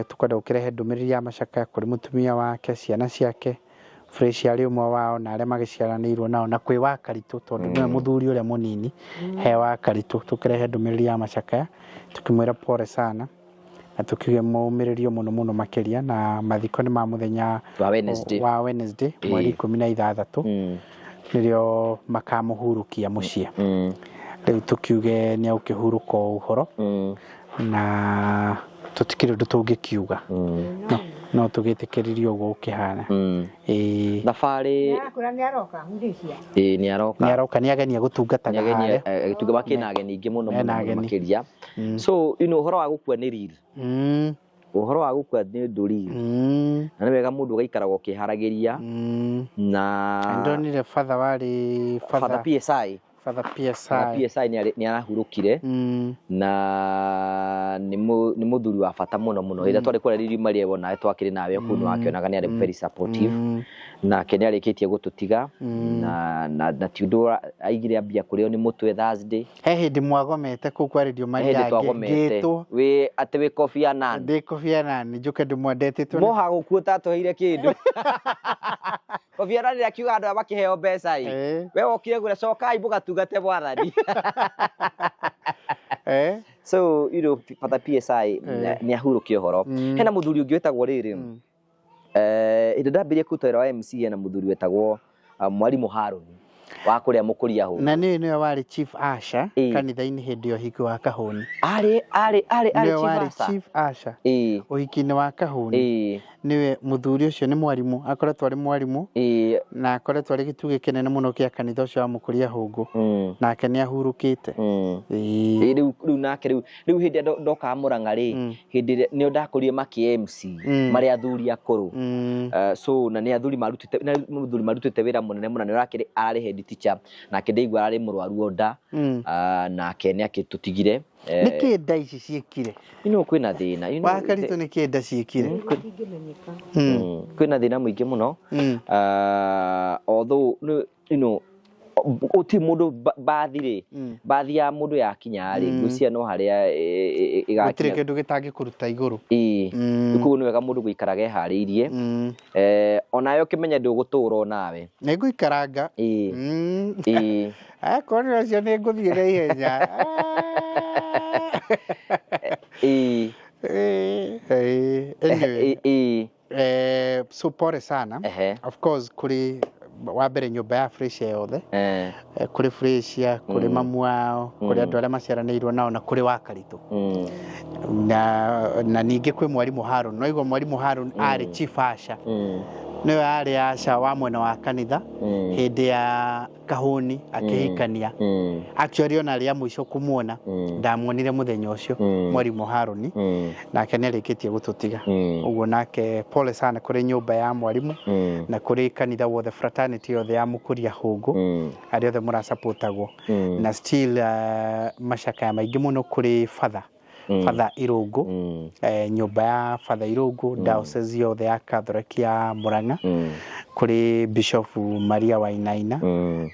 Tũkwenda gũkĩrehe ndũmĩrĩri ya macakaya kũrĩ mũtumia wake, ciana ciake, Frasier arĩ ũmwe wao na arĩa magĩciaranĩirwo nao na kwĩ Wakaritũ tondũ nĩwe mũthuri ũrĩa mũnini he Wakaritũ. Tũkĩrehe ndũmĩrĩri ya macakaya tũkĩmwĩra pole sana na tũkiuge mũmĩrĩrio mũno mũno makĩria na mathiko nĩ ma mũthenya Wa Wednesday. wa Wednesday mweri 16 nĩrĩo makamũhurũkia mũciĩ. Rĩu tũkiuge nĩ agũkĩhurũka o ũhoro na tũtikĩrĩ ũndũ tũngĩkiuga no tũgĩtĩkĩririe ũguo ũkĩhana. Ĩĩ. Thabarĩ Nĩarakũra nĩaroka Murĩcia. ĩĩ nĩ aroka. Nĩ aroka nĩ ageni agũtungataga Nĩ ageni harĩa. agĩtunga makĩna ageni aingĩ mũno Mena mũno mũno ageni. makĩria. So you know ũhoro wa gũkua nĩ real. Ũhoro wa gũkua nĩ ũndũ real. Na nĩ wega mũndũ ũgaikaraga ũkĩharagĩria na Ndonire father warĩ Father PSI. Father PSI. Father PSI nĩ arahurũkire na nĩ mũthuri wa bata mũno mũno. Rĩrĩa twarĩ kũrĩa Riri Maria nawe twakĩrĩ nawe kũu nĩ wakĩonaga nĩ arĩ very supportive. Nake nĩ arĩkĩtie gũtũtiga na ti ũndũ aigire ambia kũrĩo nĩ mũtwe Thursday. He hĩndĩ mwagomete kũu kwa Radio Maria He hĩndĩ twagomete. ngĩtwo. Wĩ atĩ wĩ Kofi Annan. Ndĩ Kofi Annan njũke ndĩmwendetĩtwo. Moha gũkuo tatũheire kĩndũ. Kofi Annan rĩrĩa akiuga andũ aya makĩheo mbeca ĩ. We wokire gũra cokai mũgatungate mwathani. So you know Father PSI nĩ ahurũkia ũhoro. Hena mũthuri ũngĩ wĩtagwo rĩrĩ. Hĩndĩ ndambĩrĩria kũruta wĩra wa MC hena mũthuri wetagwo Mwarimũ Harũni wa kũrĩa Mũkũria Hũngũ. Na nĩwe nĩwe warĩ Chief Usher kanitha-inĩ hĩndĩ ya ũhiki wa Kahũni. Arĩ arĩ arĩ arĩ Nĩwe Chief warĩ Usher. Chief Usher ũhiki-inĩ wa Kahũni. Nĩwe mũthuri ũcio nĩ mwarimũ, akoretwo arĩ mwarimũ na akoretwo arĩ gĩtugĩ kĩnene mũno kĩa kanitha ũcio wa Mũkũria Hũngũ. Nake nĩ ahurũkĩte. Ĩĩ, rĩu nake rĩu hĩndĩ ĩrĩa ndokaga Mũrang'a rĩ, hĩndĩ ĩrĩa nĩo ndakũrire makĩ MC marĩ athuri akũrũ. So na nĩ athuri marutĩte, na mũthuri marutĩte wĩra mũnene mũno, nĩ ũrakĩrĩ ararĩ head teacher, nake ndĩigua ararĩ mũrwaru o nda, nake nĩ akĩtũtigire. Nĩkĩ nda ici ciĩkire? You know, kwĩna thĩna. You know, Wakaritũ nĩkĩ nda ciĩkire? Kwĩna thĩna mũingĩ mũno. Although, you know, gũtirĩ mũndũ bathi rĩ, bathi ya mũndũ yakinya rĩ, ngwĩciria no harĩa ĩgakinya. Gũtirĩ kĩndũ gĩtangĩkũruta igũrũ. Ĩĩ. Koguo nĩ wega mũndũ gũikaraga eharĩirie. Onawe ũkĩmenye ndũgũtũra onawe. Nĩ ngũikaranga. Ĩĩ. Ĩĩ. Akorwo nĩ ũcio nĩ ngũthiĩ na ihenya. Ĩĩ. Ĩĩ. Anyway. Ĩĩ. So pole sana. Of course kũrĩ wa mbere nyũmba ya Frasier yothe. Kũrĩ Frasier, kũrĩ mamu wao, kũrĩ andũ arĩa maciaranĩirwo nao na kũrĩ Wakaritũ. Na ningĩ kwĩ mwarimũ Harũn. No igua mwarimũ Harũn arĩ Chief Usher. Nĩwe arĩ Usher wa mwena wa kanitha hĩndĩ ya Kahũni akĩhikania. Actually ona rĩa mũico kũmuona ndamuonire mũthenya ũcio mwarimũ Harũni nake nĩ arĩkĩtie gũtũtiga. Ũguo nake pole sana kũrĩ nyũmba ya mwarimũ na kũrĩ kanitha wothe fraternity yothe ya Mũkũria Hũngũ arĩa othe mũrasupportagwo. Na still macakaya maingĩ mũno kũrĩ Father. Father Irũngũ, nyũmba ya Father Irũngũ, diocese yothe ya Catholic ya Murang'a, kũrĩ Bishop Maria Wainaina,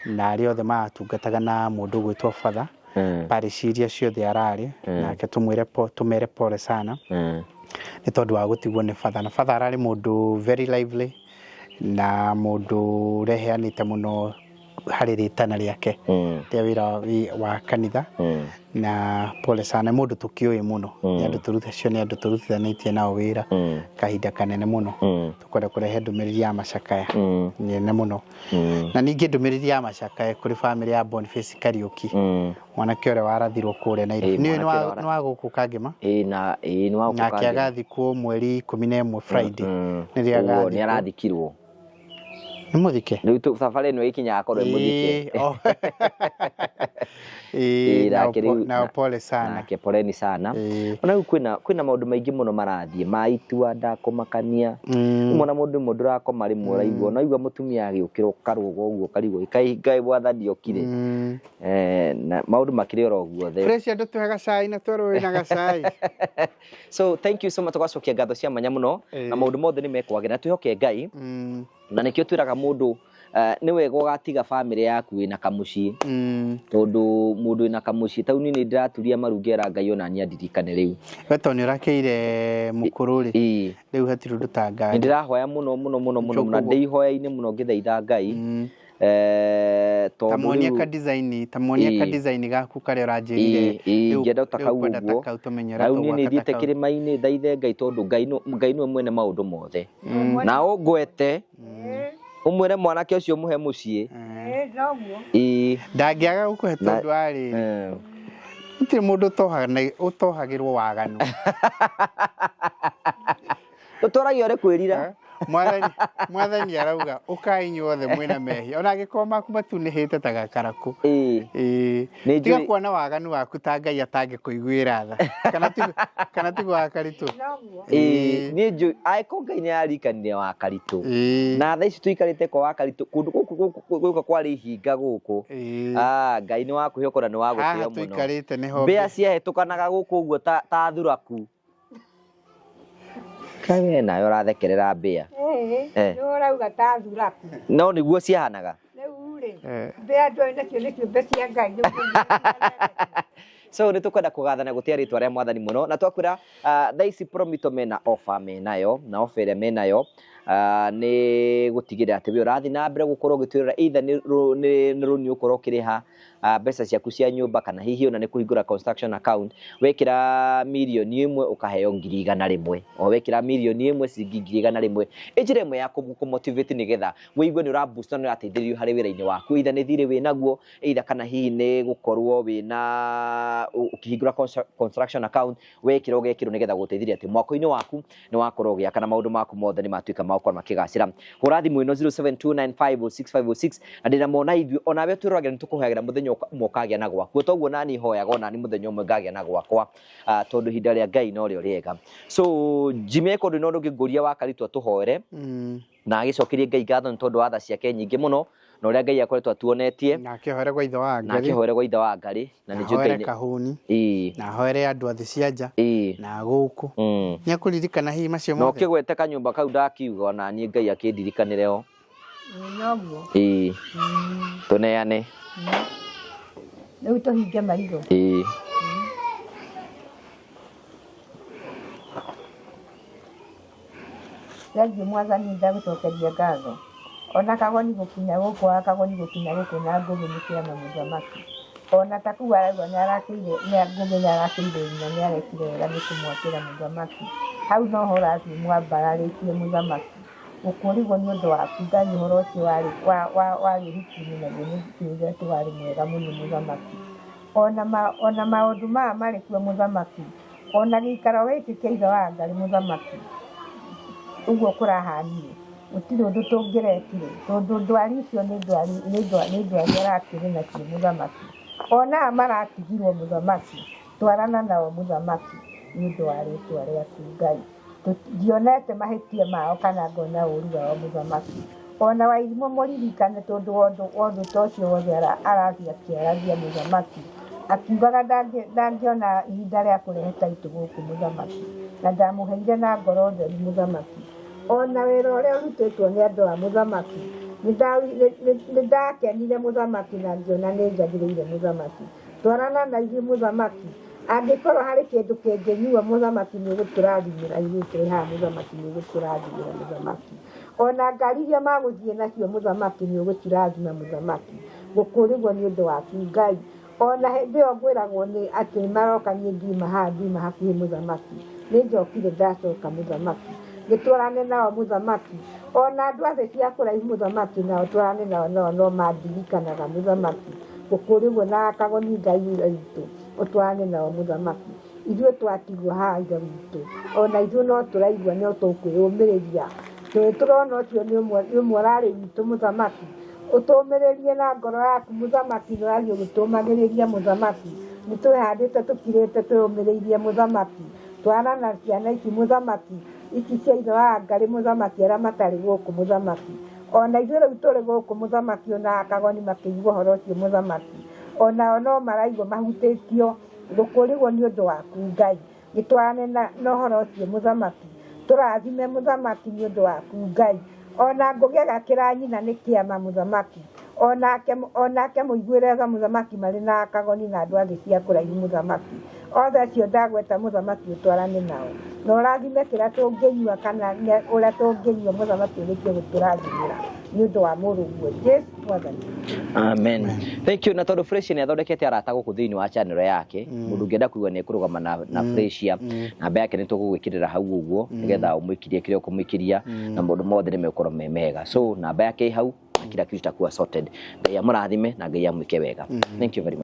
na arĩa othe maratungataga na mũndũ ũgwĩtwo Father, parish iria ciothe ararĩ, nake tũmere pole sana, nĩ tondũ wa gũtigwo nĩ Father. Na Father ararĩ mũndũ very lively, na mũndũ ũreheanĩte mũno harĩ rĩtana rĩake rĩa wĩra wa kanitha, na pole sana mũndũ tũkĩũĩ mũno, nĩ andũ acio nĩ andũ tũrutithanĩtie nao wĩra kahinda kanene mũno. Tũkwenda kũrehe ndũmĩrĩri ya macakaya nene mũno, na ningĩ ndũmĩrĩri ya macakaya kũrĩ bamĩrĩ ya Boniface Kariũki, mwanake ũrĩa warathirwo kũrĩa Nairobi. Nĩ wa gũkũ Kangema, nake agathikwo mweri 11 Friday, nĩrĩo agathikwo. Nĩ arathikirwo. Nĩ mũthike? Rĩu thabarĩ ĩno ĩkinyaga akorwo ĩ mũthike. Ĩĩ, Ĩĩ, nao nake rĩu nao pole sana. Nake poleni sana. Ĩĩ. Ona rĩu kwĩna maũndũ maingĩ mũno marathiĩ ma itua ndakũmakania. Rĩmwe ona mũndũ ũmwe ndũrakoma rĩmwe ũraigua ona waigua mũtumia agĩũkĩra ũkarũga ũguo ũkarigwo kaĩ Ngai mwathani okire. Na maũndũ makĩrĩ oro guothe. Fresh andũ tũhe gacai na twerwo wĩna gacai. So thank you so much, tũgacokia ngatho cia mwanya mũno na maũndũ mothe nĩ mekwagĩra na twĩhoke Ngai. Na nĩkĩo twĩraga mũndũ nĩ wega ũgatiga bamĩrĩ yaku ĩna kamũciĩ, tondũ mũndũ wĩna kamũciĩ tauni nĩ ndĩraturia maru ngera Ngai ona niĩ andirikane rĩu. We tondũ nĩ ũrakĩire mũkũrũ rĩ, rĩu hatirĩ ũndũ ta Nĩ ngari. ndĩrahoya mũno mũno mũno mũno na Nĩkĩo ndĩ ihoya-inĩ mũno ngĩthaitha Ngai. Ta Tondũ muonie rĩu ka design, ta muonie ka design gaku karĩa ũranjĩrire. Ĩĩ, Rĩu ingĩenda ta rĩu kau kwenda ta ũguo. kau tũmenye Na ũrĩa rĩu niĩ nĩ tũgwaka ta thiĩte kau. kĩrĩma-inĩ thaithe Ngai tondũ Ngai nĩwe mwene maũndũ mothe. Na ũngwete ũmwĩre mwanake ũcio mũhe mũciĩ. Ĩĩ, noguo. Ĩĩ. Ndangĩaga gũkũhe Na tondũ wa rĩrĩ. Gũtirĩ mũndũ ũtohagĩrwo waganu. Tũtũragia ũrĩ kwĩrira. Mwathani arauga ũkai inyuothe mwĩna mehia ona angĩkorwo maku matunĩhĩte ta gakarakũ. Ĩĩ. Nĩ Tiga njũĩ- kuona waganu waku ta Ngai atangĩkũiguĩra tha. Kana tiguo Wakaritũ? Ĩĩ, niĩ njũĩ angĩkorwo Ngai nĩ ararikanire Wakaritũ. Na thaa ici tũikarĩte kwa Wakaritũ kũndũ gũkũ gũka kwarĩ ihinga gũkũ. Ngai nĩ wa kwĩhokwo na nĩ wa Haha gũtĩo mũno. tũikarĩte nĩho Mbĩa ciahĩtũkanaga gũkũ ũguo ta thuraku. Kaĩ we nawe ũrathekerera mbĩa. Ĩĩ, Eh. nĩ ũrauga ta thuraku. No nĩguo ciahanaga. Rĩu rĩ, mbĩa ndũĩ nacio nĩ ciũmbe cia Ngai nĩguo. So nĩ tũkwenda kũgathana gũtĩa rĩtwa rĩa mwathani mũno na twakwĩra thaa ici Promito mena offer menayo na offer ĩrĩa menayo nĩ gũtigĩrĩra atĩ we ũrathiĩ na mbere gũkorwo ũgĩtwĩrora either nĩ rũni ũkorwo ũkĩrĩha mbeca ciaku cia nyũmba kana hihi ona nĩ kũhingũra construction account wekĩra 1,000,000 ũkaheo 100,000 o wekĩra 1,000,000 ciringi 100,000 ĩ njĩra ĩmwe ya kũmotivate nĩgetha wĩigue nĩ ũra boost na nĩ ũrateithĩrĩrio harĩ wĩra-inĩ waku either nĩ thirĩ wĩnaguo either kana hihi nĩ gũkorwo wĩna ũkĩhingũra construction account wekĩra ũgekĩrwo nĩgetha gũteithĩrĩria atĩ mwako-inĩ waku nĩ wakorwo ũgĩaka na maũndũ maku mothe nĩ matuĩka ma gũkorwo makĩgacĩra. Hũra thimũ ĩno 0729506506 na ndĩna mona ithuĩ onawe twĩroragĩra nĩ tũkũhoyagĩra mũthenya ũmwe ũkagĩa na gwaku toguo nani hoyaga onani mũthenya ũmwe ngagĩa na gwakwa tondũ ihinda rĩa Ngai no rĩo rĩega. So Jimmy eko ndũ no ndũngĩngũria Wakaritũ atũhoere na agĩcokerie Ngai ngatho nĩ tondũ wa tha ciake nyingĩ mũno na ũrĩa Ngai akoretwo atuonetie. Na akĩhoere gwa ithe wa Na Ngarĩ. akĩhoere gwa ithe wa Ngarĩ. Na nĩ njũĩ Ahoere Ngai nĩ- Kahũni. Ĩĩ. Na ahoere andũ a thĩ cia nja. Ĩĩ. Na gũkũ. Nĩ akũririkana hihi macio Na mothe? ũkĩgwete kanyũmba kau ndakiuga ona niĩ Ngai akĩndirikanĩre o. Noguo. Ĩĩ. Tũneane. Rĩu tũhinge maitho. Ĩĩ. Thengiũ mwathani ndagũcokeria ngatho. Ona kagoni gũkinya gũkũ akagoni gũkinya gũkũ na ngũgĩ nĩ kĩama mũthamaki. Ona ta kũu araigua nĩ arakĩire, nĩ ngũgĩ nĩ arakĩire nyina nĩ arekire wega nĩ kũmwakĩra mũthamaki. Hau noho ũrathiĩ mwambararĩtie mũthamaki. Gũkũrigwo nĩ ũndũ waku Ngai ũhoro ũcio warĩ ũhiki-inĩ naguo nĩ kĩũria atĩ warĩ mwega mũno mũthamaki. Ona maũndũ maya marĩ kuo mũthamaki. Ona gĩikaro gĩkĩ kĩa ithe wa Ngai mũthamaki. Ũguo kũrahanire. Gũtirĩ ũndũ tũngĩrekire tondũ ndwari icio nĩ ndwari arakĩrĩ nacio mũthamaki. Ona aya maratigirwo mũthamaki, twarana nao mũthamaki nĩ ũndũ wa rĩtwa rĩaku Ngai. Ndionete mahĩtia mao kana ngona ũru wao mũthamaki. Ona Wairimũ mũririkane tondũ ũndũ ta ũcio wothe arathiĩ akĩaragia mũthamaki. Akiugaga ndangĩona ihinda rĩa kũrehe taitũ gũkũ mũthamaki. Na ndamũheire na ngoro theru mũthamaki. Ona wĩra ũrĩa ũrutĩtwo nĩ andũ a mũthamaki, nĩ ndakenire mũthamaki na ngĩona nĩ njagĩrĩire mũthamaki. Twarana na ithuĩ mũthamaki. Angĩkorwo harĩ kĩndũ kĩngĩnyuo mũthamaki nĩ ũgũtũrathimĩra ithuĩ tũrĩ haha mũthamaki nĩ ũgũtũrathimĩra mũthamaki. Ona ngari iria magũthiĩ nacio mũthamaki nĩ ũgũcirathima mũthamaki. Gũkũrigwo nĩ ũndũ waku Ngai. Ona hĩndĩ ĩyo ngwĩragwo nĩ atĩ maroka niĩ ngiuma haha ngiuma hakuhĩ mũthamaki. Nĩ njokire ndacoka mũthamaki. Gĩtwarane nao mũthamaki. Ona andũ a thĩ cia kũraihu mũthamaki nao twarane nao nao no mandirikanaga mũthamaki. Gũkũrigwo na akagoni Ngai witũ ũtwarane nao mũthamaki. Ithuĩ twatigwo haha ithe witũ. Ona ithuĩ no tũraigua no tũkwĩyũmĩrĩria. Tũrĩ tũrona ũcio nĩ ũmwe ũrarĩ witũ mũthamaki. Ũtũmĩrĩrie na ngoro yaku mũthamaki, nĩũrathiĩ ũgĩtũmagĩrĩria mũthamaki. Nĩtwĩhandĩte tũkirĩte twĩyũmĩrĩirie mũthamaki. Twana na ciana ici mũthamaki, ici cia ithe wa Ngarĩ mũthamaki arĩa matarĩ gũkũ mũthamaki. Ona ithuĩ rĩu tũrĩ gũkũ mũthamaki ona akagoni makĩigua ũhoro ũcio mũthamaki. Onao no maraigua mahutĩtio gũkũrĩgwo nĩ ũndũ waku Ngai. Gĩtwarane na ũhoro ũcio mũthamaki. Tũrathime mũthamaki nĩ ũndũ waku Ngai. Ona Ngũgĩ agakĩra nyina nĩ kĩama mũthamaki. Onake mũiguĩre tha mũthamaki marĩ na akagoni na andũ a thĩ cia kũraihu mũthamaki. Othe acio ndagweta mũthamaki ũtwarane nao. Na ũrathime kĩrĩa tũngĩnyua kana ũrĩa tũngĩnyua mũthamaki ũrĩkie gũtũrathimĩra nĩ ũndũ wa mũrũguo Jesu mwathani. Amen. Thank you. Na tondũ Fresh nĩ athondekete arata gũkũ thĩinĩ wa channel yake, mũndũ ũngĩenda kũigua nĩ ekũrũgama na Freshia, namba yake nĩ tũgũgwĩkĩrĩra hau ũguo nĩgetha ũmũikirie kĩrĩa ũkũmũikiria na maũndũ mothe nĩ megũkorwo me mega. So namba yake ĩ hau na kila kitu itakuwa sorted. Ngai amũrathime na Ngai amwĩke wega. Thank you very much.